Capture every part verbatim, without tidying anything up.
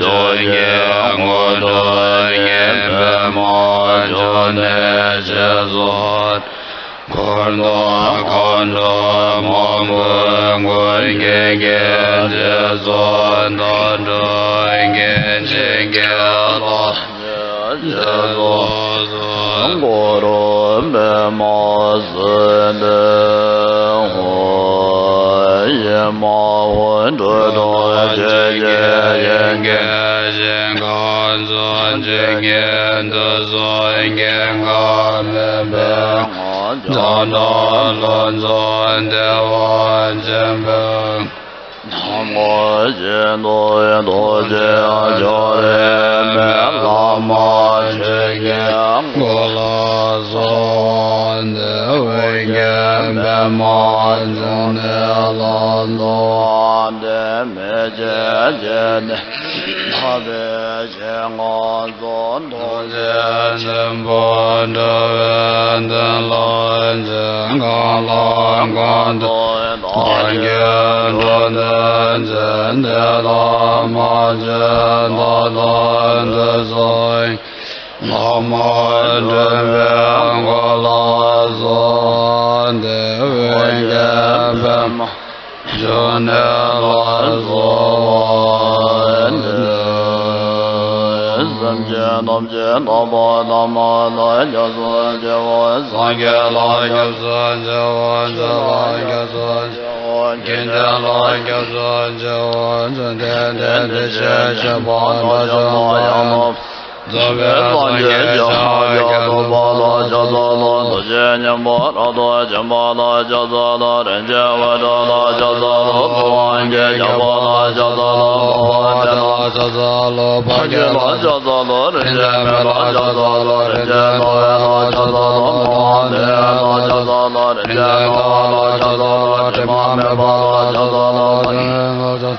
ཆོས་ཀྱི་དངོས་གྲུབ་བརྙེས་པའི་མ་བྱོན་ནས་ཞེས་སོགས། འཁོར་དང་མཁའ་འགྲོ་མང་པོས་མགོན་སྐྱེས་ཀྱི་རྗེས་སུ་བདག་སྒྲུབ་ཀྱི་བྱིན་གྱིས་བརླབ་ཅེས་སོགས་སོ། འཁོར་པདྨ་སིདྡྷི་ཧཱུྃ། ཡེ་མ་ཧོ་འགྲོ་དོན་ཆོས་ཀྱི་དབྱིངས། སྐད་ཅིག་གང་བྱུང་ཇི་སྙེད་དུ་གསུངས། སྐྱེ་འགག་མེད་པའི་ངང་། བྱང་ཆུབ་ལྷུན་གྱིས་བདེ་བ་ཆེན་པོའི། ནམ་མཁའ་ཇི་སྙེད་དུ་རྡོ་རྗེ་ཕྱོགས་རིས་མེད། བླ་མ་ཆོས་ཀྱི་སྐུ་ལ་གསོལ་བ་འདེབས། ཨོ་རྒྱན་པདྨ་འབྱུང་གནས་ལ་གསོལ་བ་འདེབས། མི་ཕྱེད་ཕྱེད་དེ་ལྷག་པའི་ཞལ་སྔ་སོགས། རྡོ་རྗེ་ཆེན་པོ་འགྲོ་བའི་དོན་ལ་སྤྱན་གང་ལ་གང་འདུལ་བདག་གིས་འགྲོ་དོན་བྱེད། དེ་དག་མ་བྱོན་ད་ལྟ་དུས་སུ། བླ་མ་མགྲོན་པོའི་སྐུ་ལ་གསོལ་བ་འདེབས། ཨོ་རྒྱན་པདྨ་འབྱུང་གནས་ལ་གསོལ་བ་འདེབས། སེམས་ཅན་ཐམས་ཅད་དག་པ་དང་མ་དག་སྐྱབས་སུ་མཆིའོ། སངས་རྒྱས་ལ་སྐྱབས་སུ་མཆིའོ། ཆོས་ལ་སྐྱབས་སུ་མཆིའོ། དགེ་འདུན་ལ་སྐྱབས་སུ་མཆིའོ། བཅོམ་ལྡན་འདས་དེ་བཞིན་གཤེགས་པ་དག་ཅིག་ལ་ཡང་དག་རྫོགས་པའི་སངས་རྒྱས་ཀྱང་སྐྱབས་སུ་མཆིའོ། ཐུབ་པ་ལ་སྐྱབས་སུ་མཆིའོ། ཐུགས་རྗེ་ཆེན་པོ་རབ་ཏུ་འབྱུང་བ་ལ་སྐྱབས་སུ་མཆིའོ། རིན་ཆེན་འོད་འཕྲོ་ལ་སྐྱབས་སུ་མཆིའོ། ཐུབ་དབང་གིས་ཁྱབ་པ་ལ་སྐྱབས་སུ་མཆིའོ། འཕགས་པ་སྤྱན་ལ་སྐྱབས་སུ་མཆིའོ། འཕགས་བྱེད་ལ་སྐྱབས་སུ་མཆིའོ། རིན་ཆེན་མེ་ལ་སྐྱབས་སུ་མཆིའོ། རིན་ཆེན་ཟླ་བ་ལ་སྐྱབས་སུ་མཆིའོ། མི་ལ་སྐྱབས་སུ་མཆིའོ། རིན་ཆེན་ཟླ་བ་ལ་སྐྱབས་སུ་མཆིའོ། དྲི་མ་མེད་པ་ལ་སྐྱབས་སུ་མཆིའོ།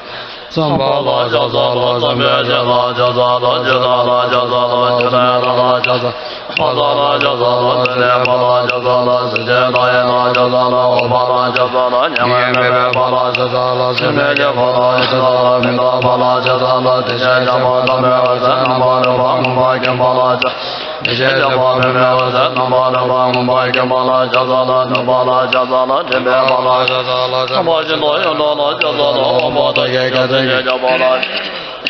ཚངས་པ་ལ་སྐྱབས་སུ་མཆིའོ། ཚངས་པའི་སྤྱན་ལ་སྐྱབས་སུ་མཆིའོ། ཇི་ལྟ་ལ་སྐྱབས་སུ་མཆིའོ། ཇི་སྙེད་ལ་སྐྱབས་སུ་མཆིའོ། ཕ་ས་ལ་སྐྱབས་སུ་མཆིའོ། ཙ་ན་པ་ལ་སྐྱབས་སུ་མཆིའོ། ཟི་ཅན་ཏ་ཡེ་ལ་སྐྱབས་སུ་མཆིའོ། ཨུ་པ་ལ་སྐྱབས་སུ་མཆིའོ། མྱ་ངན་མེད་པའི་དཔལ་ལ་སྐྱབས་སུ་མཆིའོ། སྲེད་མེད་ཀྱི་འཁོར་ལོ་ཡི་སྲིད་ལ་མི་ལྡོག་པ་ལ་སྐྱབས་སུ་མཆིའོ། དེ་བཞིན་གཤེགས་པ་དམ་པའི་འོད་ཟེར་རྣམ་པར་རོལ་པ་མངོན་པར་མཁྱེན་པ་ལ་སྐྱབས། དེ་བཞིན་གཤེགས་པ་པདྨའི་འོད་ཟེར་རྣམ་པར་རོལ་པ་མངོན་པར་མཁྱེན་པ་ལ་སྐྱབས་སུ་མཆིའོ། ནུས་པ་ལ་སྐྱབས་སུ་མཆིའོ། དྲན་པའི་དཔལ་ལ་སྐྱབས་སུ་མཆིའོ། ཚངས་པ་ཤིན་ཏུ་ཡོངས་གྲུབ་ལ་སྐྱབས་སུ་མཆིའོ། དབང་པོ་ཐོད་རྒལ་རྒྱལ་མཚན་གྱི་ཁྱད་པར་ལ།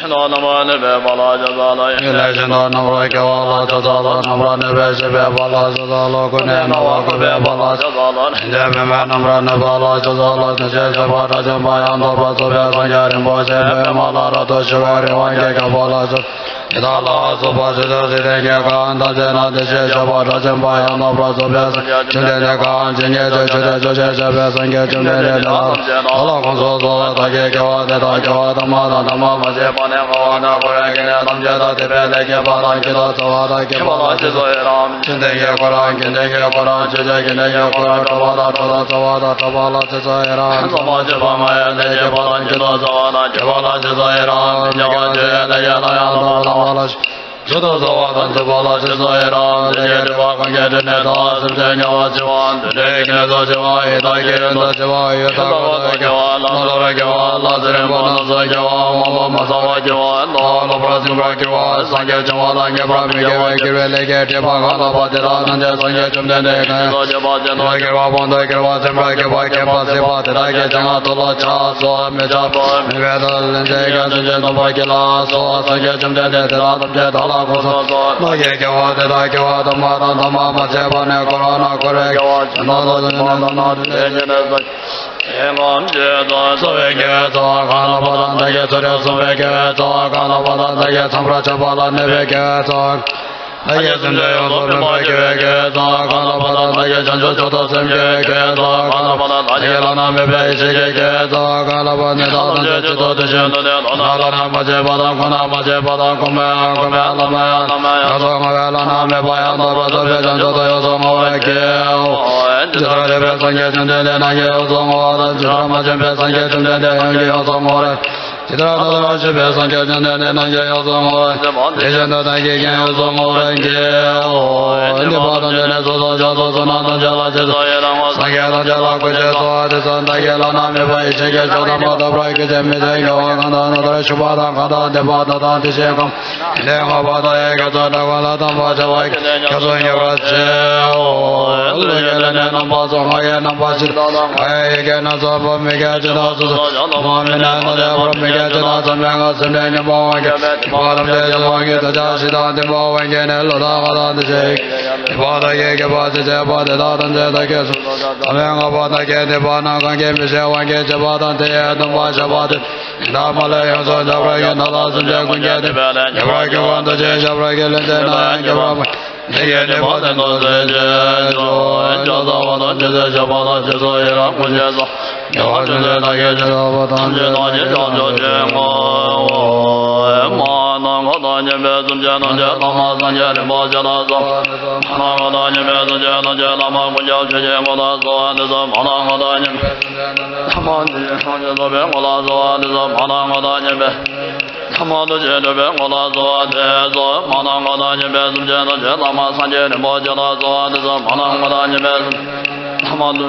ཤིན་ཏུ་རྣམ་པར་གནོན་པའི་དཔལ་ལ་སྐྱབས་སུ་མཆིའོ། ཡེ་ནས་ཤིན་ཏུ་རྣམ་པར་རྒྱལ་བ་ལ་སྐྱབས་སུ་མཆིའོ། རྣམ་པར་གནོན་པའི་སྤྱོད་པའི་དཔལ་ལ་སྐྱབས་སུ་མཆིའོ། ཀུན་ནས་སྣང་བ་འགུགས་པའི་དཔལ་ལ་སྐྱབས་སུ་མཆིའོ། རིན་ཆེན་པདྨའི་རྣམ་པར་གནོན་པ་ལ་སྐྱབས་སུ་མཆིའོ། དེ་བཞིན་གཤེགས་པ་དགྲ་བཅོམ་པ་ཡང་དག་པར་རྫོགས་པའི་སངས་རྒྱས་རིན་པོ་ཆེ་པདྨ་ལ་རབ་ཏུ་ཞི་བའི་རི་དབང་གི་ཁྱད་པར་ལ་སྐྱབས་སུ་མཆིའོ། དེ་དག་ལ་སོགས་པ་ཕྱོགས་བཅུའི་འཇིག་རྟེན་གྱི་ཁམས་ཐམས་ཅད་ན་དེ་བཞིན་གཤེགས་པ་དགྲ་བཅོམ་པ་ཡང་དག་པར་རྫོགས་པའི་སངས་རྒྱས་བཅོམ་ལྡན་འདས་གང་ཇི་སྙེད་དུ་ཆོས་ཀྱི་ཕྱོགས་བཅུར་གཤེགས་པའི་སངས་རྒྱས་བཅོམ་ལྡན་འདས་དེ་དག་ཐམས་ཅད་དག་ལ་དགོངས་སུ་གསོལ་བ། བདག་གིས་དགེ་བ་འདི་དག་སྐྱེ་བ་དང་མ་དང་དང་མ་མ་སྐྱེས་པ་ནས་འཁོར་བ་ན་འཁོར་བའི་སྐྱེ་གནས་ཐམས་ཅད་དང་། ཐེག་པའི་ལས་ཀྱི་དཔལ་དང་། ཀུན་ཏུ་སྩོལ་བ་དང་། མཁྱེན་པ་ལ་སྤྱོད་པའི་ལམ། ཆོས་ལྡན་གྱི་འཁོར་དང་། དགེ་ལྡན་གྱི་འཁོར་དང་། ཆོས་བྱེད་དགེ་འདུན་གྱི་འཁོར་དང་། གྲོགས་པོ་དང་གྲོགས་དང་བརྩེ་བ་དང་། གྲོགས་པོ་ལ་སྤྱོད་པའི་ལམ། ཟག་པ་སྤྱོད་པ་མ་ཡིན་ལས་ཀྱི་དཔལ་དང་། ཀུན་ཏུ་སྩོལ་བ་དང་། སྐྱེ་བ་ལ་སྤྱོད་པའི་ལམ། མི་འབྱུང་བ་སྤྱོད་པའི་ལས་ཀྱི་ལམ། ཡང་དག་པར་རྫོགས་པ་ལ་མཆོག་ཏུ་གསོལ་བ་དང་། ཐུབ་པ་ལ་སྤྱོད་པའི་ལམ། ལས་ཀྱི་སྒྲིབ་པ་གང་སྐྱེས་སྒྲིབ་གནས་དག། སེམས་ཅན་དམྱལ་བར་སྐྱེ་བ། འདུལ་བའི་གནས་སུ་སྐྱེ་བ། ཡི་དྭགས་ཀྱི་ཡུལ་དུ་སྐྱེ་བ། ཡི་དྭགས་ཀུན་ཏུ་སྐྱེ་བ། ལྷ་ཀླུ་ལ་སྐྱེ་བ། ལྷ་ཚེ་རིང་པོ་རྣམས་སུ་སྐྱེ་བ། དབང་པོ་མ་ཚང་བར་སྐྱེ་བ། ལྟ་བ་ལོག་པར་སེམས་པར་སྐྱེ་བ། སངས་རྒྱས་བྱུང་བ་དང་ངེས་པར་མི་སྐྱེ་བའི་སྐྱེ་བའི་ལས་ཀྱི་སྒྲིབ་པ་གང་དག་པ་དེ་དག་ཐམས་ཅད་སངས་རྒྱས་བཅོམ་ལྡན་འདས་ཀྱི་སྐུ་ཡི་ཕྱོགས་སུ་སྐྱེ་བ་ཅན་དང་། ཡིད་ལ་གྱུར་པ་སྤངས་ཏེ་གྱུར་པ་སེམས་ཁར་གྱུར་པ་མཁྱེན་པ་གཟིགས་པ་དེ་དག་གི་སྤྱན་སྔར་དུ་ལོ་ཕྱག་འཚལ་ལོ། མི་འཆབ་ལོ། མི་འབད་དོ། ལན་ཅིག་ཀྱང་སེམས་ཅན་སྡུག་པར་གྱིས་ལ་སོགས་པ་སངས་རྒྱས་བཅོམ་ལྡན་འདས་དེ་དག་ཐམས་ཅད་བདག་ལ་དགོངས་སུ་གསོལ། བདག་གིས་དགེ་བ་འདི་དག་སྐྱེ་བ་དང་མ་དང་དང་མ་མ་སྐྱེས་པ་ནས་འཁོར་བ་ན་འཁོར་བའི་སྐྱེ་བ་ཅན་དང་ལྟ་བ་ལོག་པར་སེམས་པར་སྐྱེ་བ་ཅན་དང་། ཐམས་ཅད་དང་། འཚོ་བའི་དགེ་བའི་རྩ་བ་གང་ལགས་པ་དང་། བདག་གིས་འཚོ་རིགས་བསྲུང་བའི་དགེ་བའི་རྩ་བ་གང་ལགས་པ་དང་། བདག་གིས་ཚངས་པར་སྤྱོད་པ་ལ་གནས་པའི་དགེ་བའི་རྩ་བ། བདག་གིས་སེམས་ཅན་ཡོངས་སུ་ཕན་པར་བྱེད་པའི་དགེ་བའི་རྩ་བ་གང་ལགས་པ་དང་། བདག་གིས་བྱང་ཆུབ་མཆོག་ཏུ་སེམས་བསྐྱེད་པའི་དགེ་བའི་རྩ་བ་གང་ལགས་པ་དང་། བདག་གིས་བླ་ན་མེད་པའི་ཡེ་ཤེས་ཀྱི་དགེ་བའི་རྩ་བ་གང་ལགས་པ། འདི་དག་ཐམས་ཅད་ཀྱི་མཆོག་ཏུ་ཞེན་དུ་ནི་དོན་དག་བླ་ན་མ་མཛད་པ་དང་། གོང་ན་མ་མཛད་པ་དང་། གོང་མའང་གོང་མའི་བླ་མའང་བླ་མའང་ཡོངས་སུ་བསྔོ་བའི་བླ་ན་མེད་པ་ཡང་དག་པར་རྫོགས་པའི་བྱང་ཆུབ་ཏུ་ཡོངས་སུ་བསྔོ་བའི་དགེའོ། ཇི་ལྟར་ཐེག་པའི་སངས་རྒྱས་བཅོམ་ལྡན་འདས་རྣམས་ཀྱིས་ཡོངས་སུ་བསྔོ་བ་དང་། ཇི་ལྟར་མ་བྱོན་པའི་སངས་རྒྱས་བཅོམ་ལྡན་འདས་རྣམས་ཀྱིས་ཡོངས་སུ་བསྔོ་བ་དང་། ཇི་ལྟར་ད་ལྟར་བྱོན་པའི་སངས་རྒྱས་བཅོམ་ལྡན་འདས་རྣམས་ཀྱིས་ཡོངས་སུ་བསྔོ་བ། དེ་བཞིན་དུ་བདག་གིས་ཀྱང་ཡོངས་སུ་བསྔོ་བར་བགྱིའོ། འདི་དཔལ་དང་ཕྲིན་ལས་ཚོགས་དང་ཕྱག་དང་བསོད་ནམས་ཐམས་ཅད་ལ་རྗེས་སུ་ཡི་རང་ངོ་། སངས་རྒྱས་ཐམས་ཅད་ལ་གུས་ཕྱག་འཚལ་ལོ། དེ་ཚེ་བདག་གིས་བླ་ན་མེད་པ་ཡེ་ཤེས་ཀྱི་མཆོག་དང་མ་ཐོབ་པར་གྱུར་ཅིང་མི་མཐུན་དགེ་བ་གང་དག་ན་མཐར་ཐུག་པ་དང་གང་དག་འདོད་པ་དག་དང་དེ་བཞིན་གང་ལས་འོངས་པ་དག་ཡི་དགེ་ཚུལ་བསྒྲུབ་པ་ལ་དམ་པ་བྱ་བ་ཀུན་ནས་རྒྱ་མཚོ་ཡོངས་པར་བྱེད། ལུས་ཀྱི་ལས་ནི་རྣམ་པ་ཚོགས། ངག་གི་རྣམ་པ་བཞི་དག་དང་། ཁ་ཡི་ཡི་གེ་སྣ་ཚོགས་པོ། མི་དགེ་བཅུ་དག་སོ་སོར་བྱ། ལྷག་མ་མི་གནས་ཐ་དད་པར། མི་དགེ་བཅུ་དག་བསམ་པའི་ངང་། སེམས་ནི་སྙོམས་པར་འཇུག་པ་ཐམས་ཅད་ཀྱི་དབང་གིས་འདོད་ཆགས་ཞེ་སྡང་གཏི་མུག་དབང་བསྐྱེད་ནས། ལུས་དང་ངག་དང་དེ་བཞིན་གྱི་ཡིད་པ་དང་ཡིད་ཀྱི་བར་ཆད་བྱེད་པ་དེ་དག་ཐམས་ཅད་བདག་གིས་སོ་སོར་བྱ། ཐ་མལ་ལྔ་པོ་དག་གི་སྡིག་པ་རྣམས་གང་གིས་མི་ཤེས་པ་བགྱིས་བྱས་པ་དང་། དེ་ཡི་སྡོམ་པ་བཤགས་པ་དེ་ལས་མ་ལུས་ཡོངས་སུ་འདས་པར་གྱུར། ནམ་ལ་སེམས་ཅན་ཀུན་གྱི་སྡིག་པ་ལས་ཉེ་བར་གྱུར་པ། འདུ་བྱེད་བྱ་བར་གྱུར། ལུས་འདི་ནི་ཡང་སྐྱེ་བ་མེད། འདི་ཡི་སྡིག་པ་དེ་ཚུ་ཟད་བྱེད་ཤོག །ཇི་ལྟ་བ་དང་ཇི་ལྟར་བྱེད་པ་དང་། ཇི་ཚོགས་ཡི་རང་ངོ་ཤེས་སོ། ཉེ་བར་འབྱུང་ཚེ་བདག་གིས་ཇི་ལྟ་བ་ཐམས་ཅད་བདག་གིས་བྱང་ཆུབ་ཀྱི་སྒོ་འོ། མ་ནམ་མཁའ་དང་མཉམ་པའི་སེམས་ཅན་ཐམས་ཅད་བླ་མ་སངས་རྒྱས་རིན་པོ་ཆེ་ལ་གསོལ་བ་འདེབས་སོ། མ་ནམ་མཁའ་དང་མཉམ་པའི་སེམས་ཅན་ཐམས་ཅད་བླ་མ་ཀུན་ཁྱབ་ཆོས་ཀྱི་སྐུ་ལ་གསོལ་བ་འདེབས་སོ། མ་ནམ་མཁའ་དང་མཉམ་པའི་སེམས་ཅན་ཐམས་ཅད་བླ་མ་ཐུགས་རྗེ་ཆེན་པོའི་སྐུ་ལ་གསོལ་བ་འདེབས་སོ། མ་ནམ་མཁའ་དང་མཉམ་པའི་བླ་མ་ཐུགས་རྗེ་ཆེན་པོའི་སྐུ་ལ་གསོལ་བ་འདེབས་སོ། མ་ནམ་མཁའ་དང་མཉམ་པའི་སེམས་ཅན་ཐམས་ཅད་བླ་མ་སངས་རྒྱས་རིན་པོ་ཆེ་ལ་གསོལ་བ་འདེབས་སོ། མ་ནམ་མཁའ་དང་མཉམ་པའི་སེམས་ཅན་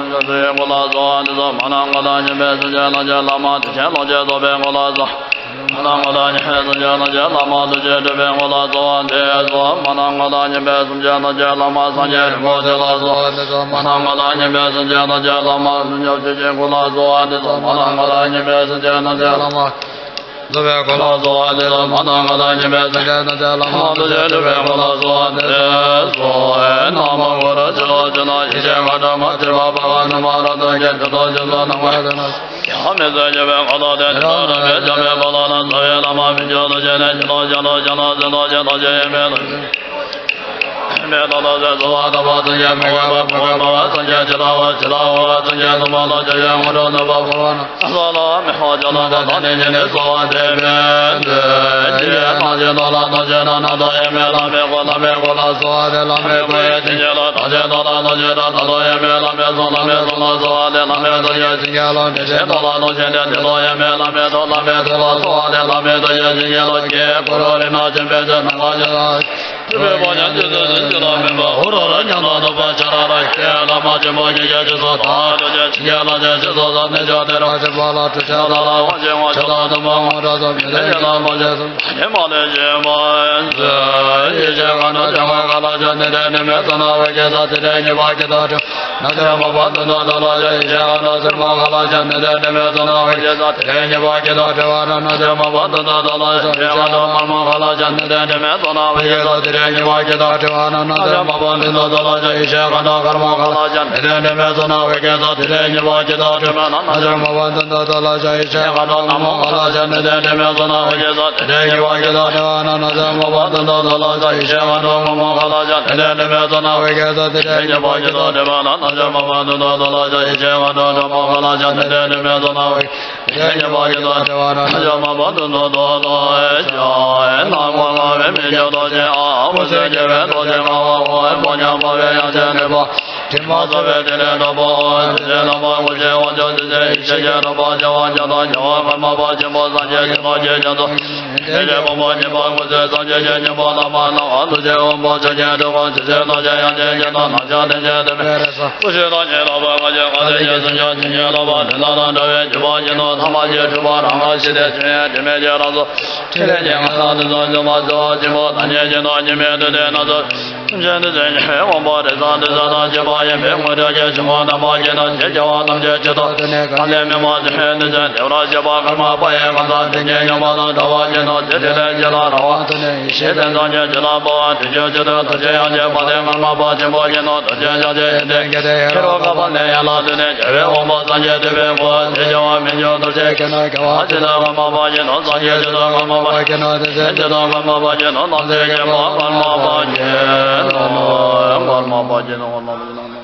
བླ་མ་ཐུགས་རྗེ་ཆེན་པོའི་སྐུ་ལ་གསོལ་བ་འདེབས་སོ། མ་ནམ་མཁའ་དང་མཉམ་པའི་སེམས་ཅན་ཐམས་ཅད་བླ་མ་ཐུགས་རྗེ་ཆེན་ལོངས་སྤྱོད་རྫོགས་པའི་སྐུ་ལ་གསོལ། མ་ནམ་མཁའ་དང་མཉམ་པའི་སེམས་ཅན་ཐམས་ཅད་བླ་མ་ཐུགས་རྗེ་ཆེན་པོའི་སྐུ་ལ་གསོལ་བ་འདེབས་སོ། མ་ནམ་མཁའ་དང་མཉམ་པའི་སེམས་ཅན་ཐམས་ཅད་བླ་མ་སངས་རྒྱས་རིན་པོ་ཆེ་ལ་གསོལ་བ་འདེབས་སོ། མ་ནམ་མཁའ་དང་མཉམ་པའི་སེམས་ཅན་ཐམས་ཅད་བླ་མ་ཀུན་ཁྱབ་ཆོས་ཀྱི་སྐུ་ལ་གསོལ་བ་འདེབས་སོ། མ་ནམ་མཁའ་དང་མཉམ་པའི་སེམས་ཅན་ཐམས་ཅད་བླ་མ་རྫོགས་པའི་སྐུ་ལ་གསོལ་བ་འདེབས་སོ། མ་ནམ་མཁའ་དང་མཉམ་པའི་སེམས་ཅན་ཐམས་ཅད་བླ་མ་ཐུགས་རྗེ་ཆེན་པོའི་སྐུ་ལ་གསོལ་བ་འདེབས་སོ། ནམ་མཁའ་གུ་རུ་ཕྱོགས་བཅུ་ན། ཡེ་ཤེས་མཁའ་འགྲོ་མ་སྐྱེས་པ་འཕགས་པ་ནུབ་མོ་རབ་ཏུ་དགྱེས། ཇི་ལྟར་ཇི་སྲིད་ནམ་མཁའ་དེ་ན། ཡང་མི་ཟད་འཇིགས་པའི་དགའ་སྟོན་དེ། དེ་དག་རྣམས་ཀྱི་འཇམ་དཔལ་དཔའ་ལ་ནི། རྩ་བའི་བླ་མ་མི་བསྐྱོད་རྡོ་རྗེ་ནས། ཇི་ལྟར་ཇི་ལྟར་ཇི་ལྟར་ཇི་ལྟར་ཇི་ལྟར་ཇི་ལྟར་ཇི་ཡི་མེ་ལོང་། མེ་ཏོག་ལ་སོགས་སུ་བ་དག་པ་སངས་རྒྱས་མི་རྒ་པ་མི་རྒ་བ་སངས་རྒྱས་ཇི་ལྟ་བ་ཇི་ལྟ་བ་སངས་རྒྱས་ནུབ་མོ་ལ་ཇི་བཞིན་དངོས་གྲུབ་ནུབ་པ་འཕགས་པ་ན། ས་ལ་མི་ཧ་ཇ་ལ་ད་ནི་ཉིད་ནི་གསོལ་བ་འདེབས་པའི་མཛོད། ཅི་ཡང་སྣང་ཞིང་རྟོག་ལ་སྣང་ཞིང་རྟོག་ན་རྟོག་ཡི་མེ་ལ་མེ་ཀོ་ལ་མེ་ཀོ་ལ་གསོལ་བ་འདེབས། ལ་མེ་ཀོ་ཡི་བྱིན་གྱིས་རློབས། སྣང་ཞིང་རྟོག་ལ་སྣང་ཞིང་རྟོག་ན་རྟོག་ཡི་མེ་ལ་མེ་གསུམ་ལ་མེ་གསུམ་ལ་གསོལ་བ་འདེབས། ལ་མེ་རྟོག་ཡི་བྱིན་གྱིས་རློབས། དྲི་ཞིམ་རྟོག་ལ་རློབ་ཞིམ་དྲི་དྲི་རྟོག་ཡི་མེ་ལ་མེ་ཐོག་ལ་མེ་ཐོག་ལ་གསོལ་བ་འདེབས། ལ་མེ་ཐོག་ཡི་བྱིན་གྱིས་རློབས། ཀྱེ་ཀུ་རུ་རཏྣ་ཆེན་པོའི་ཚེ་ནམ་མཁའ་ཆེ་ལ། སྤྲུལ་པའི་དཔལ་ཉམས་ཀྱི་ཚུལ་བཞིན་ཅི་ལ་མིན་པ། ཧོ་ར་ར་ཉམས་དང་ལྡན་པ་ཤ་ར་ར་ཀྱེ། བླ་མ་ཆེན་པོ་ཉིད་ཀྱི་རྗེས་སུ་བདག་ཐུགས་རྗེ་ཆེན་པོའི་ལྷ་ཆེན་ཞེས་སོགས་ལ་གནས་མཆོག་དེར་ཆེན་པོ་ལ་ཐུགས་རྗེ་ཆེ་ལ་དབང་ཆེན་དབང་ཕྱུག་དང་བདུད་དམག་དབང་དྲག་སོགས་མི་མཐུན་ཕྱོགས་དང་ཕོ་ཕྱོགས་སུ་ཉི་མ་ལས་བྱེད་པ་མཛོད། ཡེ་ཤེས་མཁའ་འགྲོ་ལྕང་མའི་ཁ་ལ་ཆགས། ནད་དང་ནད་མེད་ཚོགས་རྣམས་འོད་ཀྱི་ས། དེ་ལས་ཉེས་པ་བགེགས་དང་བྲལ་བ། ན་ཚོད་མ་པ་གདོན་དང་གདོན་ལ་སོགས། ཡེ་ཤེས་མཁའ་འགྲོ་སེར་མོའི་ཁ་ལ་ཆགས། ནད་དང་ནད་མེད་ཚོགས་རྣམས་འོད་ཀྱི་ས། དེ་ལས་ཉེས་པ་བགེགས་དང་བྲལ་བ་ར། ན་ཚོད་མ་པ་གདོན་དང་གདོན་ལ་སོགས། ཡེ་ཤེས་མཁའ་འགྲོ་དམར་མོའི་ཁ་ལ་ཆགས། ནད་དང་ནད་མེད་ཚོགས་རྣམས་འོད་ཀྱི་ས། དེ་ལས་ཉེས་པ་བགེགས་དང་བྲལ་བ་ར། ན་ཚོད་མ་པ་གདོན་དང་གདོན་ལ་སོགས། ཡེ་ཤེས་མཁའ་འགྲོ་དཀར་མོའི་ཁ་ལ་ཆགས། ནད་དང་ནད་མེད་ཚོགས་རྣམས་འོད་ཀྱི་ས། དེ་ལས་ཉེས་པ་བགེགས་དང་བྲལ་བ་ར། ན་ཚོད་མ་པ་གདོན་དང་གདོན་ལ་སོགས། ཡེ་ཤེས་མཁའ་འགྲོ་ནག་མོའི་ཁ་ལ་ཆགས། ནད་དང་ནད་མེད་ཚོགས་རྣམས་འོད་ཀྱི་ས། དེ་ལས་ཉེས་པ་བགེགས་དང་བྲལ་བ་ར། ན་ཚོད་མ་པ་གདོན་དང་གདོན་ལ་སོགས། ཡེ་ཤེས་མཁའ་འགྲོ་དམར་མོའི་ཁ་ལ་ཆགས། ནད་དང་ནད་མེད་ཚོགས་རྣམས་འོད་ཀྱི་ས། དེ་ལས་ཉེས་པ་བགེགས་དང་བྲལ་བ་ར། ན་ཚོད་མ་པ་གདོན་དང་གདོན་ལ་སོགས། ཡེ་ཤེས་མཁའ་འགྲོ་དྲག་མོའི་ཁ་ལ་ཆགས། ནད་དང་ནད་མེད་ཚོགས་རྣམས་འོད་ཀྱི་ས། དེ་ལས་ཉེས་པ་བགེགས་དང་བྲལ་བ་ར། ན་ཚོད་མ་པ་གདོན་དང་གདོན་ལ་སོགས། ནམ་མཁའ་ལྔ་པའི་མི་བསྐྱོད་རྡོ་རྗེ་ཨ། འོད་ཟེར་འགྱེད་པའི་རྡོ་རྗེ་ལྔ་པ་འོད། ཕོ་ཉ་འབར་བའི་དབྱངས་ཅན་ནུས་པ། དྲི་མ་ཟ་བའི་ཐིག་ལེ་དྲག་པོ་འོད། དྲི་ཞིམ་རྣམ་པར་དགུག་བྱེད་དབང་ཕྱུག་དྲི་ཞིམ་ཡེ་ཤེས་ཀྱི་རོལ་པ་བྱེ་བ་བརྒྱ་དང་བརྒྱ་པ། ཀརྨ་པ་ཆེན་པོ་སངས་རྒྱས་ཀྱི་ཐུགས་རྗེ་ཆེན་པོ། ཡེ་ཤེས་ཕུང་པོ་ཉིད་པར་དགུག་བྱེད་སངས་རྒྱས་ཀྱི་སྙིང་པོ་རྣམ་པར་སྣང་བ། ཐུགས་རྗེའི་དབང་པོ་ཕྱོགས་ཀྱི་འགྲོ་ཀུན། དྲི་ཞིམ་རྡོ་རྗེ་དབྱངས་ཅན་གྱི་ནང་། ནམ་ཞག་བདེ་ཆེན་དུ་མའི་རིགས་སུ། བཀྲ་ཤིས་དང་ཡིད་ལ་བབ། ང་རྒྱལ་དགའ་སྟོན་གྱི་གཟིམ་ཆུང་བྱིན་གྱིས་རློབ་པ། དུས་ལ་དང་འགྲོ་བའི་འགྱུར་བ་ཡིན་ནོ། ཐ་མ་ཅིག་འཁྲུལ་པ་རང་ག་ཞི་སྟེ། བྱོན་ཡང་དྲི་མེད་ཀྱི་རང་གཟུགས། ཕྲིན་ལས་ཀྱི་མངའ་ཐང་དུས་གསུམ་འབྱུང་བ་སྩོལ། གཅིག་པུ་ཐ་སྙད་ཀྱི་ནོར་གཉིས་མེད་དུ་བསྟན་ན་སོགས། སེམས་ཅན་དུས་གསུམ་གྱི་དབང་པོ་རིགས་བཟང་དུས་གསུམ་དང་བཅས་པ་ཡིན་པས། དངོས་གྲུབ་ཀྱི་འབྱུང་ཁུངས་དམ་པ་ཡིན་ནོ། ཞེས་སྐྱེ་བ་ཐམས་ཅད་ཆོས་ཐོབ་ནས། གང་ལས་མི་མང་སེམས་དཔའི་དུས་གསུམ་བདེ་བར་གཤེགས་པ། ཀརྨ་པ་ཡི་ཁ་ཚང་དེ་ཉིད་སྙོམས་པ་དང་འདྲ་བ་ཅན་ནོ། དེ་དྲིན་ལས་ཅི་ལ་རང་དབང་དུ་ནས་ཡེ་ཤེས་དོན་ཐམས་ཅད་ཅི་ལ་འབབ་པ། དུས་རྒྱུན་ཆེད་དུ་ཐུགས་རྗེའི་དབྱངས་ཅན་དཔལ་ལྡན་ཀརྨ་པ་ཆེན་པོ་ཡིན་ནོ། ཐུགས་རྗེ་ཕྱག་རྒྱའི་ཡོན་ཏན་གལ་ཏེ་ཡོད་རུང་། བསྐལ་པ་ནས་ཡན་ལག་བཏུས་ནས། རྒྱལ་བའི་དབང་པོ་སངས་རྒྱས་ཐུབ་པའི་སྐུ། དེ་བྱ་བ་མི་འགྱུར་ཐུགས་རྗེའི་ཁྱད་ནོ། རྒྱལ་བ་ཇི་ལྟར་ཀརྨ་པ་ཡིན་ནོ། སངས་རྒྱས་ཇི་ལྟར་ཀརྨ་པ་ཡིན་ནོ། དེ་བཞིན་ཇི་ལྟར་ཀརྨ་པ་ཡིན་ནོ། ནམ་མཁའི་རྒྱལ་པོ་ཀརྨ་པ་ཡིན་ནོ། ཀརྨ་པ་ཡིན་ནོ། ཀརྨ་པ་ཡིན་ནོ།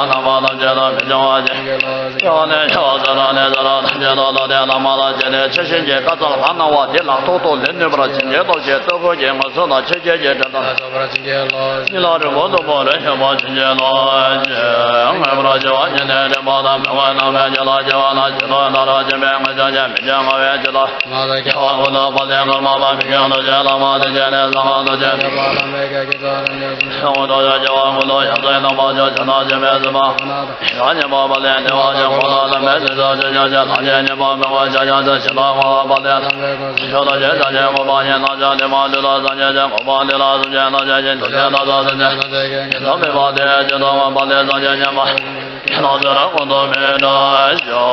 བ་རྣམ་པ་ཐམས་ཅད་དང་མི་འབྱུང་བ་ཅན། ཡང་ནས་ཡང་དུ་རང་ནས་ས་ར་ཐམས་ཅད་དུ་ལྷ་དེ་ལ་མ་ལ་ཇི་ནས་ཆེ་ཤིང་གི་དཀར་རྩ་ལ་སྣང་བ་འདི་ལ་ཐོག་ཏུ་ལེན་ནུས་པར་བྱིན་གྱིས་རློབ་ཅིང་སྟོབས་པོ་གྱི་ངོས་སུ་དང་ཆེ་ཁྱད་ཀྱི་དྲན་དང་། ཉིད་ལ་རིང་པོ་སྟོབས་པོ་རེ་ཞིག་པ་བྱིན་གྱིས་རློབ་ཅིང་། མངོན་པར་བྱེད་པ་ཉིད་ནས་རིག་པ་དང་མི་མངོན་རྣམ་པའི་རྒྱུད་ལ་སྐྱེ་བ་ན་ཇི་ལྟར་ལྟར་སྦྱིན་པའི་ངེས་བྱ་ཅན་མི་སྐྱེ་ངོ་བའི་ཕྱིར་ལ། མ་ལ་སྐྱེ་བ་ཀུན་ཏུ་དཔལ་ལྡན་ཀརྨ་པ་མི་སྐྱེ་ལོ་ཅན་བླ་མ་དེ་བཞིན་གཤེགས་པ་ཐམས་ཅད་ཀྱི་ཡང་དག་སྐྱེ་བ་ཀུན་ཏུ་ཡང་དག་སྐྱེ་བ་ཀུན་ཏུ་ཡང་དག་སྣང་བ་ཆོས་ཅན་རྣམ་སྦྱིན་པའི་སེམས་དཔའ། ཡང་ཉན་པ་དཔལ་ལྡན་བདེ་བ་ཅན་གོ་ལ་ལ་མེད་ཅིང་ཆོས་ཅན་ཆོས་ཅན་ལམ་གྱི་ཉན་པ་མི་གོ་ཆ་ཡང་ཆ་ཞི་ལ་གོ་ལ་དཔལ་ལྡན་ཆོས་ཐམས་ཅད་ཆ་ཅན་གོ་པ་ཡིན་ན་ཆ་དེ་མ་དུ་ལ་སངས་རྒྱས་ཅན་གོ་པ་འདི་ལ་སངས་རྒྱས་ཐམས་ཅད་ཀྱི་དུས་ཆེན་ལ་ཐ་སངས་རྒྱས་ཐམས་ཅད་ཀྱི་ཉན་ཐོས་མེད་པ་དེ་ཇི་ལྟ་བ་དཔལ་ལྡན་སངས་རྒྱས་མཉན་པ། ལོ་ཙཱ་ར་ཀུན་ཏུ་མི་འདའ་ཞོ།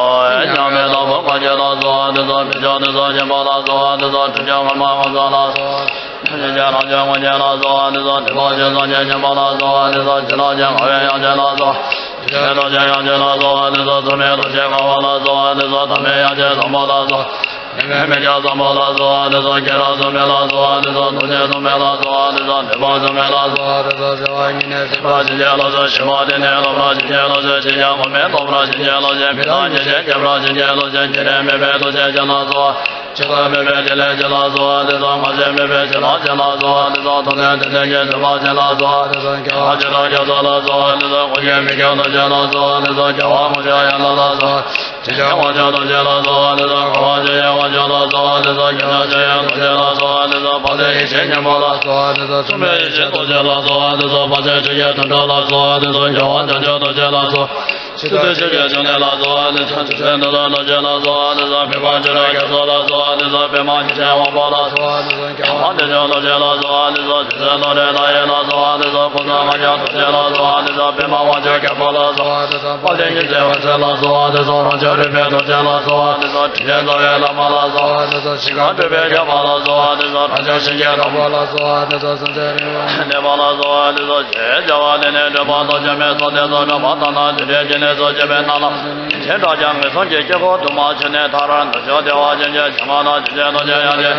ཉམས་མེད་དྭགས་པོ་ཀ་ཅི་ལ་སོགས་དེ་ཚོ་མི་ཆོག་དེ་ཚོ་སྦྱིན་པ་ལ་སོགས་དེ་ཚོ་དྲི་ཆོག་ངོ་མ་ངོ་ཚ་ལ་སོགས། ཆོས་ཅན་རང་བྱུང་ངོ་ཅན་ལ་སོགས་དེ་ཚོ་དེ་ལོ་ཆེན་སངས་རྒྱས་མཉན་པ་ལ་སོགས་དེ་ཚོ་བྱིན་རླབས་ཅན་ངོ་བོའི་དབྱངས་ཅན་ལ་སོགས། དྲི་མེད་རྡོ་རྗེ་དབྱངས་ཅན་ལ་སོགས་དེ་ཚོ་ཚུལ་མེད་རྡོ་རྗེ་དཀར་པོ་ལ་སོགས་དེ་ཚོ་ཐ་མལ་དབྱངས་ཅན་བཟང་པོ་ལ་སོགས། མི་མི་སྐྱ་བཟང་པོ་ལ་སོགས་དེ་ཚོ་སྐྱེ་རབས་སུ་མེད་ལ་སོགས་དེ་ཚོ་རྡོ་རྗེ་སུ་མེད་ལ་སོགས་དེ་ཚོ་ནུས་པ་སུ་མེད་ལ་སོགས་དེ་ཚོ་བྱེ་བ་ཉིད་ནས་སྲིད་པ་བྱིན་གྱིས་རློབ་ཅིང་ཞི་བ་དེ་ནས་རློབ་པར་བྱིན་གྱིས་རློབ་ཅིང་ཅི་ཡང་གོམས་མེད་རྟོགས་པར་བྱིན་གྱིས་རློབ་ཅིང་མི་རྟག་ཉིད་ཅན་སྐྱེ་བར་བྱིན་གྱིས་རློབ་ཅིང་སྐྱེ་རན་མེད་པའི་རྡོ་རྗེ་ཅན་ལ་སོགས། ཆགས་པ་མེད་པའི་ཐིག་ལེ་ཅན་ལ་སོགས་དེ་ཚོ་ངོ་ཤེས་མེད་པའི་བྱིན་རླབས་ཅན་ལ་སོགས་དེ་ཚོ་ཐོབ་ནས་དེ་ལས་ཀྱི་བྱིན་པ་ཅན་ལ་སོགས་དེ་ཚོ་སྐྱེ་བ་ཇི་ལྟར་སྐྱེ་སོགས་ལ་སོགས་དེ་ཚོ་ཀུན་གཞི་མི་སྐྱེ་རྡོ་རྗེ་ལ་སོགས་དེ་ཚོ་སྐྱེ་བ་ངོ་ཤེས་ཡན་ལག་ལ་སོགས། དྲི་ཆོག་ངོ་ཤེས་རྡོ་རྗེ་ལ་སོགས་དེ་ཚོ་འཁོར་བ་ཆོས་ཅན་དབང་ཕྱུག་ལ་སོགས་དེ་ཚོ་སྐྱེ་འཆི་ཆོས་ཅན་རྡོ་རྗེ་ལ་སོགས་དེ་ཚོ་ཕ་ཚོའི་ཡེ་ཤེས་སྙིང་པོ་ལ་སོགས་དེ་ཚོ་མཚུངས་མེད་ཡེ་ཤེས་རྡོ་རྗེ་ལ་སོགས་དེ་ཚོ་ཕ་ཚོའི་ཆོས་ཀྱི་དོན་གྲུབ་ལ་སོགས་དེ་ཚོ་སྐྱེ་བ་བྱང་ཆུབ་རྡོ་རྗེ་ལ་སོགས། ཆོས་ཐམས་ཅད་ཆོས་ཀྱི་འབྱུང་གནས་ལ་སོགས་དེ་ཚོ་ཆོས་ཀྱི་འདུལ་བ་རྡོ་རྗེ་ལ་སོགས་དེ་ཚོ་འཕགས་པ་སྤྱན་རས་གཟིགས་ལ་སོགས་དེ་ཚོ་པདྨ་ཉི་ཟེར་དབང་པོ་ལ་སོགས་དེ་ཚོ་རྒྱལ་བ་བདེ་མཆོག་རྡོ་རྗེ་ལ་སོགས་དེ་ཚོ་རྗེ་བཙུན་རྡོ་རྗེ་ལ་ཡེ་ལ་སོགས་དེ་ཚོ་ཀུན་བཟང་ལྔ་བརྒྱ་རྡོ་རྗེ་ལ་སོགས་དེ་ཚོ་པདྨ་དབང་ཕྱུག་རྒྱལ་པོ་ལ་སོགས་དེ་ཚོ་དཔལ་ལྡན་ཉི་ཟེར་འོད་ཟེར་ལ་སོགས་དེ་ཚོ་རང་བྱུང་རིག་པའི་རྡོ་རྗེ་ལ་སོགས་དེ་ཚོ་དྲིན་ཅན་རྩ་བའི་བླ་མ་ལ་སོགས་དེ་ཚོ་ཞིང་ཁམས་སྤྲུལ་པའི་རྒྱལ་པོ་ལ་སོགས་དེ་ཚོ་རང་བྱུང་ཞིང་གི་དྭགས་པོ་ལ་སོགས་དེ་ཚོ་སེམས་ཅན་རིགས་དྲུག་ནས་པ་ལ་སོགས་དེ་ཚོ་ཞེས་བྱ་བ་འདི་ནི་འགྲོ་བ་ཐམས་ཅད་མི་ཚོགས་དེ་ཚོ་འགྲོ་བ་དང་ནང་དུ་བྲལ་གྱི་ནི་ཚོགས་བྱེད་པའི་སྣང་ལམ། དེ་འདྲ་ཀྱང་ངན་སོང་གི་དཀྱིལ་འཁོར་དུ་མ་ཆུད་ནས་ཐར་ར་ནུབ་ཕྱོགས་བདེ་བ་ཅན་གྱི་བྱེ་མ་ན་ཆོས་ཀྱི་རྡོ་རྗེ་ཡང་དེ་